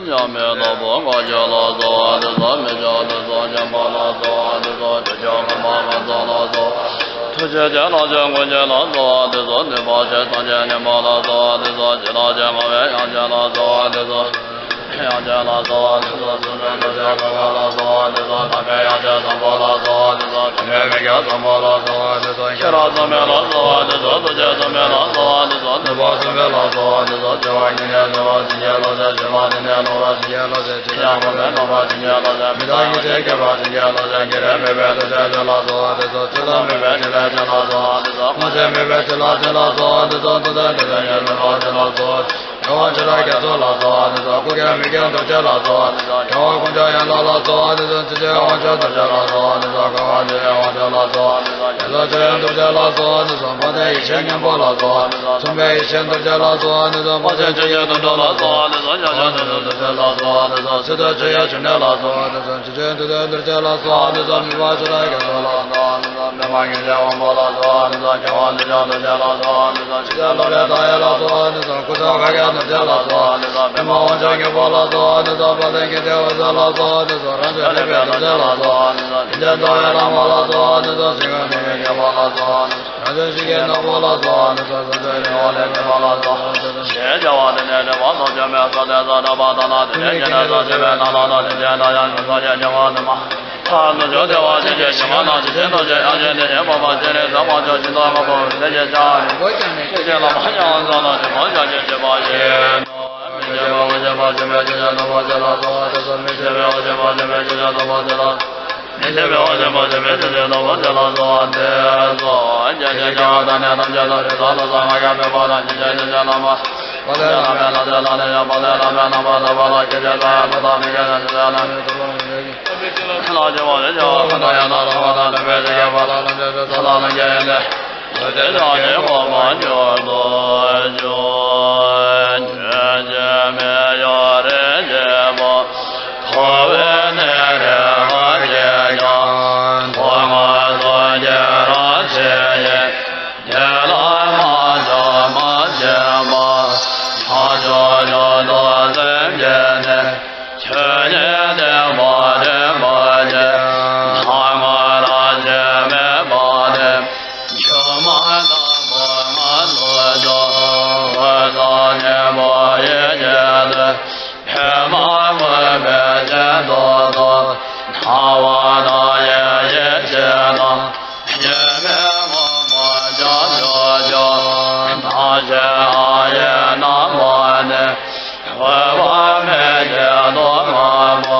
མཉམ་མེད་ནོར་བུ་དཀར་ཕྱོགས་ལ་གསོལ་བ་འདེབས་སོ། མི་ཕྱོགས་དུད་འགྲོ་ཆེན་པོ་ལ་གསོལ་བ་འདེབས་སོ། དྲི་ཆབ་ཀུན་འབར་དཀར་ཕྱོགས་ལ་གསོལ་བ། ཐུགས་རྗེ་ཆེ་ལྷ་ཆེན་ཀུན་མཁྱེན་ལ་གསོལ་བ་འདེབས་སོ། ནུས་པ་ཆེ་སངས་རྒྱས་མཉན་པ་ལ་གསོལ་བ་འདེབས་སོ། ཞི་ལྷག་ཆེ་ངག་དབང་དབྱངས་ཅན་ལ་གསོལ་བ་འདེབས་སོ། དབྱངས་ཅན་ལ་གསོལ་བ་འདེབས་སོ། གསུང་རབ་ཐུགས་རྗེ་ཀུན་དགའ་ལ་གསོལ་བ་འདེབས་སོ། དམ་པའི་དབྱངས་ཅན་བཟང་པོ་ལ་གསོལ་བ་འདེབས་སོ། དམ་པའི་མི་བསྐྱོད་བཟང་པོ་ལ་གསོལ་བ་འདེབས་སོ། ཤེས་རབ་གསུམ་ལྡན་ལ་གསོལ་བ་འདེབས་སོ། ཐུགས་རྗེ་གསུམ་ལྡན་ལ་གསོལ་བ་འདེབས་སོ། ནུས་པ་གསུམ་ལྡན་ལ་གསོལ་བ་འདེབས་སོ། ཆེ་བ་ཉིད་ནས་ཆེ་བ་བྱིན་གྱིས་རློབ་ཅིང་། ཆེ་བ་དེ་ནས་རྣམ་པར་བྱིན་གྱིས་རློབ་ཅིང་། ཅི་ཡང་མི་འཕེལ་རྣམ་པར་བྱིན་གྱིས་རློབ་ཅིང་། མི་རྟག་ཉིད་ཅེས་བསྐྱེད་པ་བྱིན་གྱིས་རློབ་ཅིང་། བསྐྱེད་རིམ་མེད་པའི་ཐུགས་རྗེ་ཆེ་ལ་གསོལ་བ་འདེབས་སོ། ཚུལ་ལྡན་མེད་པའི་ཕྲིན་ལས་ཆེ་ལ་གསོལ་བ་འདེབས་སོ། སྔོ་ཕྱི་མེད་པའི་ཕྲིན་ལས་ཆེ་ལ་གསོལ་བ་འདེབས་སོ། མཐུ་ལྡན་དྲི་ཟར་ཉེར་ལེན་པ་ཆེ་ལ་གསོལ་བ། རྒྱལ་བ་ཤེས་རབ་རྒྱ་མཚོ་ལ་གསོལ་བ་འདེབས་སོ། སྐུ་མཁྱེན་མི་མཁྱེན་ཐུགས་རྗེ་ལ་གསོལ་བ་འདེབས་སོ། རྒྱལ་བ་ཀུན་ཁྱབ་ཡན་ལག་ལ་གསོལ་བ་འདེབས་སོ། ཆོས་ཀྱི་དབང་ཕྱུག་ཐུགས་རྗེ་ལ་གསོལ་བ་འདེབས་སོ། འཁོར་བ་འདུལ་བའི་དབང་ཕྱུག་ལ་གསོལ་བ་འདེབས་སོ། རྒྱ་མཚོ་ཆོས་དབྱིངས་ཐུགས་རྗེ་ལ་གསོལ་བ་འདེབས་སོ། འཕགས་བསྟེན་ཡེ་ཤེས་སྙིང་པོ་ལ་གསོལ་བ་འདེབས་སོ། མཚུངས་མེད་ཡེ་ཤེས་ཐུགས་རྗེ་ལ་གསོལ་བ་འདེབས་སོ། དཔལ་ཆེན་ཆོས་ཀྱི་དོན་གྲུབ་ལ་གསོལ་བ་འདེབས་སོ། ཞལ་བཞུགས་ཆོས་དྲུག་ཐུགས་རྗེ་ལ་གསོལ་བ་འདེབས་སོ། ཚུལ་ཁྲིམས་ཆོས་ཀྱི་འབྱུང་གནས་ལ་གསོལ་བ་འདེབས་སོ། ཆོས་ཀྱི་འདུལ་བའི་ཐུགས་རྗེ་ལ་གསོལ་བ་འདེབས་སོ། མི་ཕམ་ཕྱོགས་བྲལ་རྒྱ་མཚོ་ལ་གསོལ་བ་འདེབས་སོ། པདྨ་མཁྱེན་ཅིང་དབང་པོ་ལ་གསོལ་བ་འདེབས་སོ། རྒྱལ་བ་འདི་ཕྱོགས་ཐུགས་རྗེ་ལ་གསོལ་བ་འདེབས་སོ། ཇི་ལྟར་སློབ་པའི་མཐའ་ཡས་ལ་གསོལ་བ་འདེབས་སོ། སྐུ་ཕྱོགས་མཁའ་ཁྱབ་ཐུགས་རྗེ་ལ་གསོལ་བ་འདེབས་སོ། པདྨ་དབང་ཕྱུག་མཁྱེན་པ་ལ་གསོལ་བ་འདེབས་སོ། དཔལ་ལྡན་མཁྱེན་བརྩེ་འོད་ཟེར་ལ་གསོལ་བ་འདེབས་སོ། རང་བྱུང་རིག་པའི་ཐུགས་རྗེ་ལ་གསོལ་བ་འདེབས་སོ། ཡོན་ཏན་རྩ་བའི་བླ་མ་ལ་གསོལ་བ་འདེབས་སོ། ཞིང་ཁམས་ཐིམ་པའི་མཁྱེན་པ་ལ་གསོལ་བ་འདེབས་སོ། རང་བྱུང་གཤིས་ཀྱི་ནོར་བུ་ལ་གསོལ་བ་འདེབས་སོ། བཟང་སྤྱོད་རིག་པ་ལས་མཁྱེན་པ་ལ་གསོལ་བ་འདེབས་སོ། ཞེས་བྱ་བ་འདི་ནི་དྲི་མ་ཐག་ཆོད་མའི་ས་སྟེང་ས་བྲག་པ་དག་ན། དེ་ནས་སྐྱེ་གནས་སུ་འཆི་བའི་ནང་ལ་དང་། དེ་ནས་ད་ཡང་ཡུལ་ས་ཆེན་ཞིང་ཁམས་དུ་མ། ཐར་ནུབ་ཕྱོགས་བདེ་བ་ཅན་གྱི་ཞིང་ཁམས་ན། ཇི་སྲིད་ཐུགས་རྗེ་ཡོངས་བཞེས་ནས། སྤངས་པ་སྤྱན་རས་གཟིགས་དབང་ཕྱུག་ཤིན་ཏུ་མཁའ་འགྲོ་སྲས་ཀྱི་ཞབས་ཀྱི་ལམ་ཡང་ཚང་ལ་ཇི་ལྟར་བྱ་ཞིང་བྱེད་པ་ཡིན་ནོ། མི་ཕྱེད་པའི་དབང་ཕྱུག་མ་ཆེན་པོའི་ཐུགས་རྗེ་ནོར་བུ་ཆེ་ལ་གསོལ་བ་འདེབས་སོ། མི་ཕྱེད་པའི་དབང་ཕྱུག་མ་ཆེན་པོའི་ཐུགས་རྗེ་ནོར་བུ་ཆེ་ལ། མི་ཕྱེད་པའི་དབང་ཕྱུག་མ་ཆེན་པོའི་ཐུགས་རྗེ་ནོར་བུ་ཆེ་ལ་གསོལ་བ་འདེབས་སོ། རྒྱལ་ཆེན་རྒྱལ་བ་དང་ནི་ཐམས་ཅད་དང་། རིགས་དང་ལྷ་དང་སྔགས་ཀྱི་མི་དང་། ཇི་སྲིད་ཐུགས་རྗེ་ལ་མ། དཔལ་ལྡན་བླ་མའི་ལམ་ཟེར་ལ་ནི་ཡང་། དཔལ་ལྡན་བླ་མའི་རྣམ་པར་དག་པ་ལ། སྐྱེ་མཆེད་དང་ཡང་དག་དང་མི་སྐྱེ་ཞིང་། ཇི་སྲིད་ལ་ནི་ཐུགས་ལ་མི་འགྱུར། ལྷ་ཆེན་པོ་ཡི་ཆེ་བ་ཀུན་ཏུ་ཡང་དག་ལ་བ་དང་། ལྷུན་པོའི་ཆུ་སྐྱེས་པ་ལ། ལྷུན་གྱིས་གྲུབ་པའི་ས་ལ། ལྷུན་གྱིས་གཡེངས་ཏེ། ལྷུན་གྱིས་གྲུབ་པའི་ས་ལ། ལྷུན་གྱིས་གྲུབ་པ་མྱུར་དུ་འབྱུང་། ཆོས་འཆད་མི་གཡོ་རིགས་ཀྱི་བུ། འཁོར་བའི་གནས་རིས་ཁ་གྱེས་ཀྱང་། ཐོག་མར་གསུམ་གྱི་རང་བཞིན་ཡིན། དེ་ལ་མ་ཆགས་མ་སྐྱེས་པ། ལྷག་ཕྱོགས་མྱུར་དུ་སེམས་བསྐྱེད་ནས། ཆོས་ཉིད་བདེན་པ་དྲན་པ་ཉིད། ཐ་མལ་རང་བཞིན་མེད་པ་དེ། སྒྱུ་མ་ལྟ་བུར་ང་ཚོ་འཇོག་འོད་གསལ་གཉིས་པོ་ཡིད་ཀྱིས་དྲན། ཧེ་མ་མངོན་པའི་རྗེས་སུ་འགྲོ། སྣང་བ་མཐའ་ཡས་ཡེ་ཤེས་དང་། གཉིས་མེད་ངོ་བོ་རྒྱ་མཚོ་སྐྱོང་། སྣང་ཞེན་ཨ་ཡེ་རྣམ་པ་གཉིས། འོད་དཔག་མེད་ཀྱི་གཏོར་མ་སྤོ།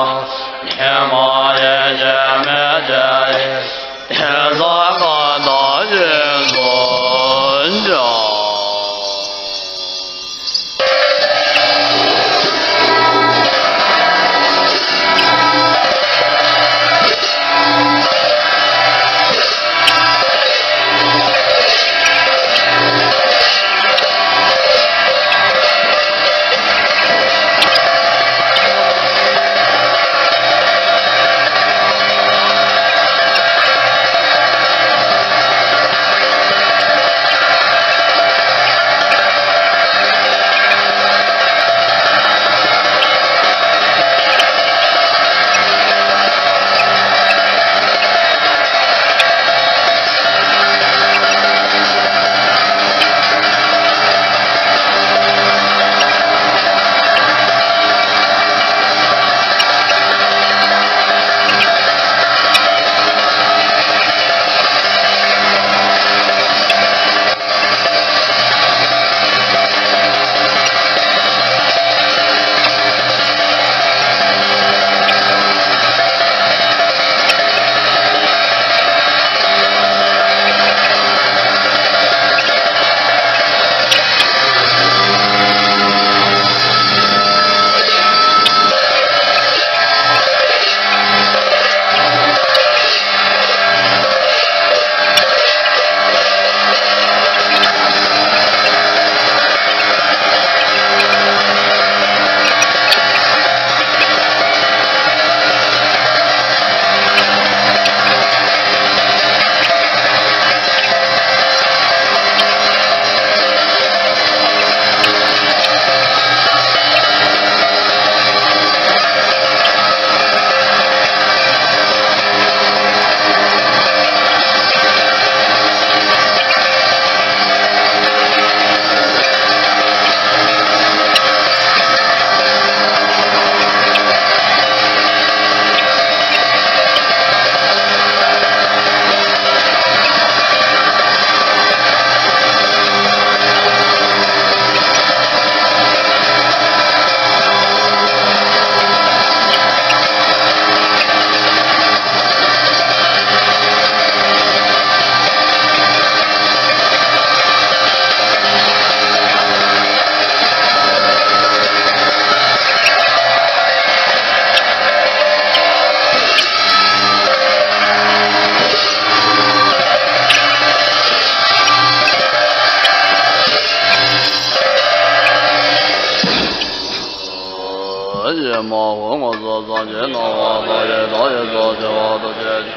ཡེ་མ་ཧོ། ངོ་ཚ་སངས་རྒྱས་རྣམ་པར་དག་ཡེ་དག་ཡེ་སོགས་བྱེ་བ་ཐུགས་རྗེ་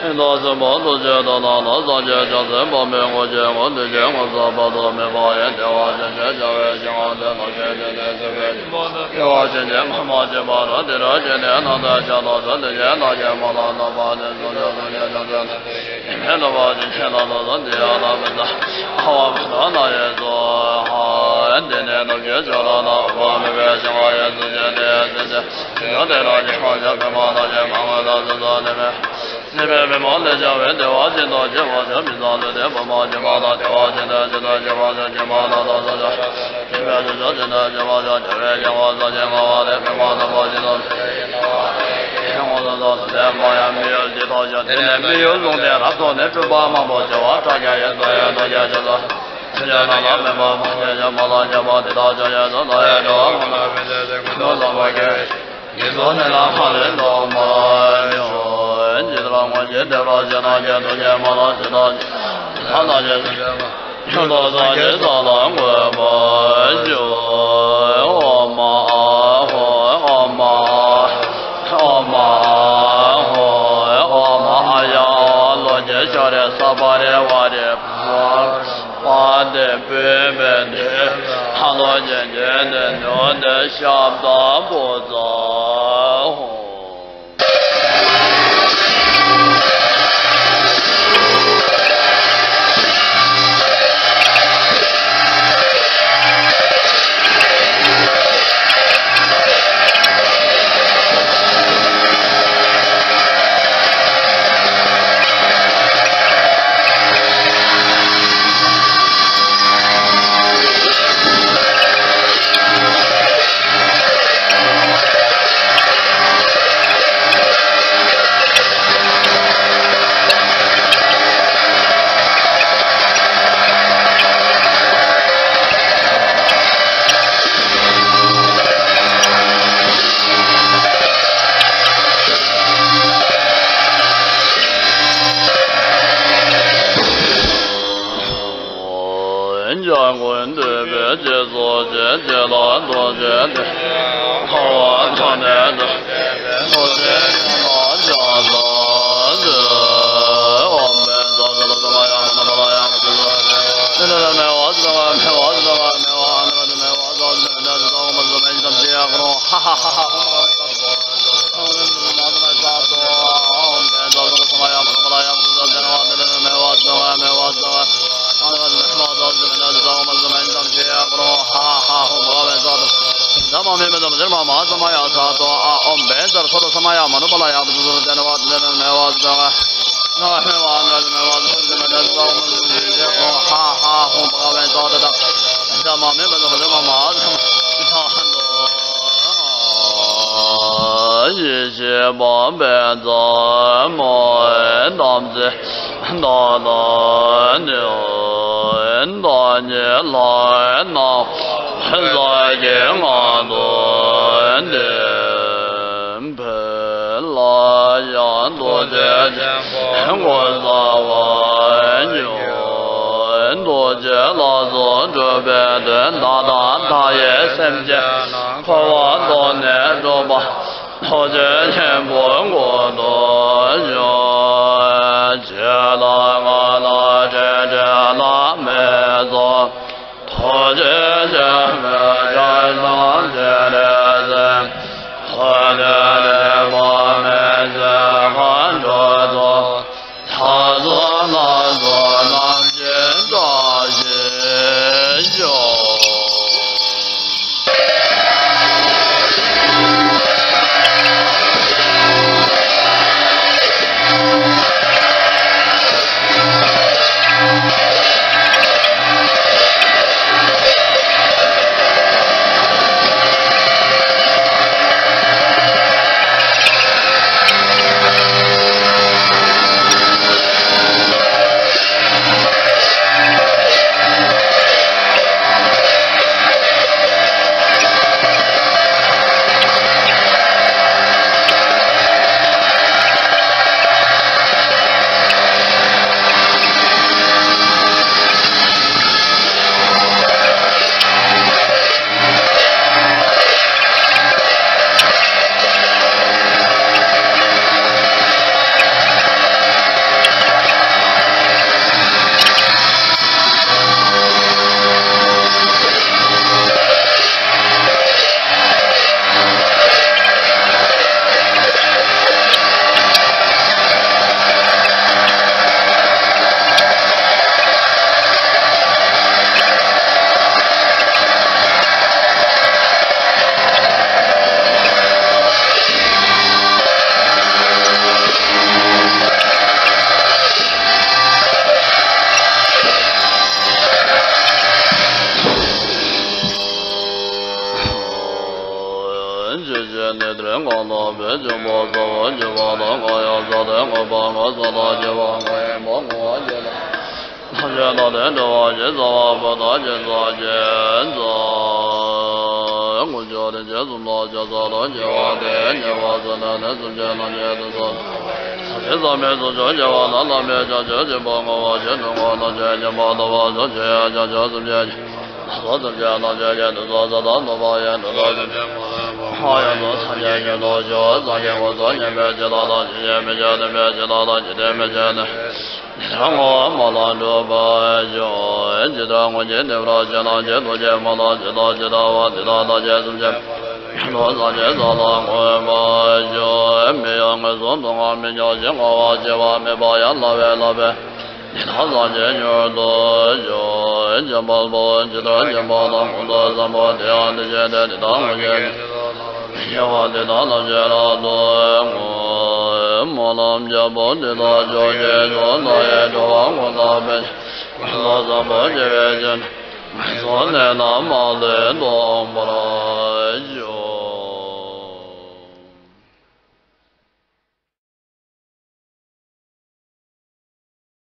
ཆེན་པོ་ལ་ཡེ་དག་སེམས་དཔའ་ཐུགས་རྗེ་དང་ལ་ལ་སངས་རྒྱས་བྱང་སེམས་དཔག་མེད་དངོས་བྱེད་དངོས་འདུས་ཀྱི་ངོ་ཚ་བ་དང་མི་འཕགས་ཡུལ་བདེ་བ་ཅན་དེ་བྱ་བའི་ཞིང་ཁམས་དེ་ལ་སྐྱེས་ཏེ་དེ་སྲིད་པའི་སྐྱེ་བ་ཕྱིན་ཅི་མ་ཕྱིན་པ་ར་དེ་ར་ཅི་ནས་ནམ་དུ་བྱ་དང་ས་དེ་ཡན་ལག་གི་མ་ལ་ནམ་པ་དེ་སོ་སོ་སོ་སྐྱེ་བྱང་སེམས་དེ། མེད་ལ་བ་ཅིག་ཁྱེད་ལ་ལོ་ཟ་འདི་ཡ་ལ་མི་ཟ། ཨ་བ་མི་ཟ་ན་ཡེ་ཟོ། ཧ་འདི་ནས་ནམ་རྒྱུན་ཆོས་ལ་ན་བ་མི་བས་ཞིང་བ་ཡེ་ཟོ་ཅན་དེ་ཡ་ཟེ་ཟེ། ཡོ་དེ་ལ་ཅི་མ་བྱ་བི་མ་ལ་ཅི་མ་ང་ལ་ཟ་ཟ་ནི་མེ། ནི་མེ་བི་མ་ལེ་བྱ་བའི་དེ་བ་ཅི་ད་ཅི་བ་ཅི་མི་ཟ་ལེ་དེ་བ་མ་ཅི་མ་ལ་དེ་བ་ཅི་ད་ཅི་ད་ཅི་བ་ཅི་ཅི་མ་ལ་ད་ཟ་ཟ། ནི་མེ་ཅི་ཟ་ཅི་ད་ཅི་བ་ཅི་བྱ་བའི་ཞིང་བ་ཟ་ཅི་ང་བ་དེ་མི་མ་ད་བ་ཅི་ད། དེ་ནས་མི་ཡུལ་ལུང་བསྟན་རབ་ཐོབ་ནས་སྤྲུལ་པ་མང་པོ་བྱེ་བ་ཕྲག་བརྒྱ་ཡན་ཚོ་ཡན་ཚོ་བརྒྱ་བྱེ་ཚོ། ཕྱི་ཡན་ལ་ལ་མེ་མ་མ་བྱེ་བྱ་མ་ལ་བྱེ་བ་དེ་དག་ཆོས་ཡན་ཚོ་ལ་ཡན་འགྲོ་བ་མ་ལ་བེ་ཚེ་ཚེ་ཀུན་ཏུ་བསམ་པ་སྐྱེ་བའི་ཉེས་ཚོགས་ནི་ལ་མ་ལུས་ལོ་མ་ཡོང་། ཇི་ལྟར་སྔོན་གྱི་དེ་ལ་བྱེད་ན་བྱེད་དུ་བྱེད་མ་ལ་བྱེད་དག་ལ་ལ་བྱེད་དུ་བྱེད། ཁྱོད་དང་སངས་རྒྱས་ས་ལ་འགོད་པར་ཞུ། ཨོ་མ་ཨ་ཧོ། ཨོ་མ་ཨ་ཧོ། ཨོ་མ་ཨ་ཧོ། ཨོ་མ་ཨ་ཡ་ཨ་ལོ་ཀེ་ཤྭ་རེ་ས་པ་རེ་ཝ་རེ་པ་དེ་པུས་པའི་དེ་ཨ་ལོ་ཀེ་ཀེ་དེ་ནོ་དེ་ཤབ་དང་བུ་ཚ་ཧོ། འཇམ་མགོན་འདུས་པའི་རྗེས་སུ་སྐྱེས། རྗེ་ལ་ཐུགས་རྗེ་ཆེ། འཁོར་བ་ཐོག་མེད་དུ། ཐུགས་རྗེ་ཆེ་ལ་ཕྱག་འཚལ་ཏེ། ཨོཾ་བཛྲ་ཏཱ་ལ་ས་མ་ཡ་མ་ནུ་པ་ལ་ཡ་མ་ཏུ་ཏུ། ཏེ་ནེ་མེ་བ་ཙི་ཏ་མེ་བ་ཙི་ཏ་མེ་བ་ཨ་ནི་མ་ཏུ་མེ་བ་ཙི་ཏ་ཏེ་ནེ་ཏ་ཏ་ཨོཾ་བཛྲ་མེ་ཏ་ཏ་ཡ་ཀ་རོ། ཧ་ཧ་ཧ་ཧ། ཨོཾ་བཛྲ་ཏཱ་ལ་ས་མ་ཡ་མ་ནུ་པ་ལ་ཡ་མ་ཏུ་ཏུ། ཏེ་ནེ་མེ་བ་ཙི་ཏ་མེ་བ་ཙི་ཏ་མེ་བ་ཙི་ཏ། ཨ་ནི་མ་ཏུ་མེ་བ་ཙི་ཏ་ཏེ་ནེ་ཏ་ཏ་ཨོཾ་བཛྲ་མེ་ཏ་ཏ་ཡ་ཀ་རོ། ཧ་ཧ་ཧ། ཨོཾ་བྷ་ག་ཝེ་ཙ་ཏ། དྷརྨ་མེ་མེ་ཛ་མ་ཛརྨ་མ་ཧཱ་ས་མ་ཡ་ས་ཏོ། ཨ་ཨོཾ་བཛྲ་སོ་ཏ་ས་མ་ཡ་མ་ནུ་པ་ལ་ཡ་མ་ཏུ་ཏུ། ཏེ་ནེ་མེ་བ་ཙི་ཏ་མེ་བ་ཙི་ཏ། ཧ་ཧ། ཨོཾ་བྷ་ག་ཝེ་ཙ་ཏ་ཏ། དྷརྨ་མེ་མེ་ཛ་མ་ཛརྨ་མ་ཧཱ་ས་མ་ཡ་ས་ཏོ། ཡེ་ཤེས་འཕགས་པའི་ཛ་མོ་དམ་ཚིག་ད་ལྟ་ནི་བདག་ཉིད་ལྷའི་རྣམ་པར་ཤེས་ཀྱི་ངང་དུ་བདེན་པའི་ལྷ་ཡང་ཐུགས་རྗེ་ཆེན་པོ་ཀུན་བཟང་བ་ཉིད། ཐུགས་རྗེ་ལ་སོགས་སྒྲུབ་པའི་དོན་མཐའ་དག་མཐའ་ཡས་སེམས་ཅན་རྣམས་འཁོར་བ་ཐོག་ནས་སྒྲོལ་བ། ཐུགས་རྗེ་ཆེན་པོ་ཀུན་ཏུ་བཞུགས། ཇི་ལྟར་སྔགས་ལ་ཕྲིན་བྲལ་བླ་མེད་རྫོགས། ཐུགས་རྗེ་ཆེན་པོའི་ཞལ་གསུང་སྤྱན་རས་གཟིགས། ཐུགས་རྗེ་ཆེན་པོ་དཔག་མེད་ཚེ་དཔལ་འབྱོར་རྫོགས། ལྷ་ཚོགས་ལ་སོགས་རྣམས་ཀྱིས་བསྐྱངས་ཤིང་བཞུགས། ནས་དེར་གང་ལ་བས་ཀྱང་པོ་ས་བོ་ཀྱི་བ་དང་གང་ཡང་ས་དེ་ངོ་བ་ངོ་ས་ལ་ཀྱི་བ་ངོ་ཡིན་པ་ངོ་བ་ཀྱི་ལ། ཐམས་ཅད་ལ་དེ་འདྲ་བ་ཞེས་བྱ་བ་པོ་དག་གི་ས་ཀྱི་ས། ངོ་བཅོ་རིན་ཆེན་གསུམ་ལ་ཇ་ས་ལ་ཀྱི་བ་དེ་ཉེ་བ་ས་ན་ནི་གསུམ་ཆེན་ལ་ཉེ་དུ་ས། ས་ཆེན་ས་མེད་གསུམ་ཆོས་ཀྱི་བ་ན་ལ་མེད་ཀྱང་ཆོས་ཀྱི་བ་ངོ་བ་ཆོས་ནི་ངོ་ན་ཆོས་ཉན་པ་ལ་བ་ས་ཆེན་ཡ་ཀྱང་ཆོས་གསུམ་ཆེན། ལྷ་སོགས་ཐམས་ཅད་རྣམས་ཀྱི་རྒྱན་དུ་སོགས་ས་དང་ནོར་བ་ཡང་དུ་སོགས་ཐམས་ཅད་མ་ཡང་དུ་སངས་རྒྱས་ཀྱི་ལོ་ཞོ་སངས་རྒྱས་ཀུན་ཚོགས་མཉན་པའི་ཇི་ལྟ་དང་ཇི་སྙེད་མི་ཁྱབ་བདེན་པའི་ཇི་ལྟ་དང་ཇི་ལྟའི་མི་ཁྱབ་ནི། དེ་ལྟར་བསྔོ་བ་མ་ལ་འགྲུབ་པར་ཤོག་ཇི་ལྟར་སྔོན་གྱི་ནེའུ་ར་བྱེད་ལ་ཇི་ལྟར་ཇི་ལྟ་བ་དེ་ལྟར་ཇི་ལྟ་བ་དེ་དག་ཐམས་ཅད་ཐམས་ཅད་མ་ལ་འགྲུབ་པར་ཤོག་མི་གཡོ་ངན་སོང་སྡུག་བསྔལ་མི་མྱོང་ཞིང་དགའ་བ་སྐྱེ་བ་མེད་པ་ཡང་བླ་བའི་བསླབ་པའི། དེ་དག་ཐམས་ཅད་མྱུར་དུ་ཤོག་འཇམ་དཔལ་དཔའ་བོས་ཇི་ལྟར་མཁྱེན་པ་དང་ཀུན་ཏུ་བཟང་པོ་དེ་ཡང་དེ་བཞིན་ཏེ། དེ་དག་སྔོན་གྱི་སྐྱེ་བ་དེ་དག་ཐམས་ཅད་རབ་ཏུ་བསྔོ། སྨོན་ལམ་རྒྱལ་པོ་འདི་དག་ཆོས་ཀྱི་མཆོག་རྣམས་ཀྱི་འགྲོ་བ་ཀུན་ཐམས་ཅད་ཀུན་ཏུ་བཟང་པོ་སྐྱེ་བའི་ཕྱིར། ངན་སོང་གནས་རྣམས་མ་ལུས་ཐོབ་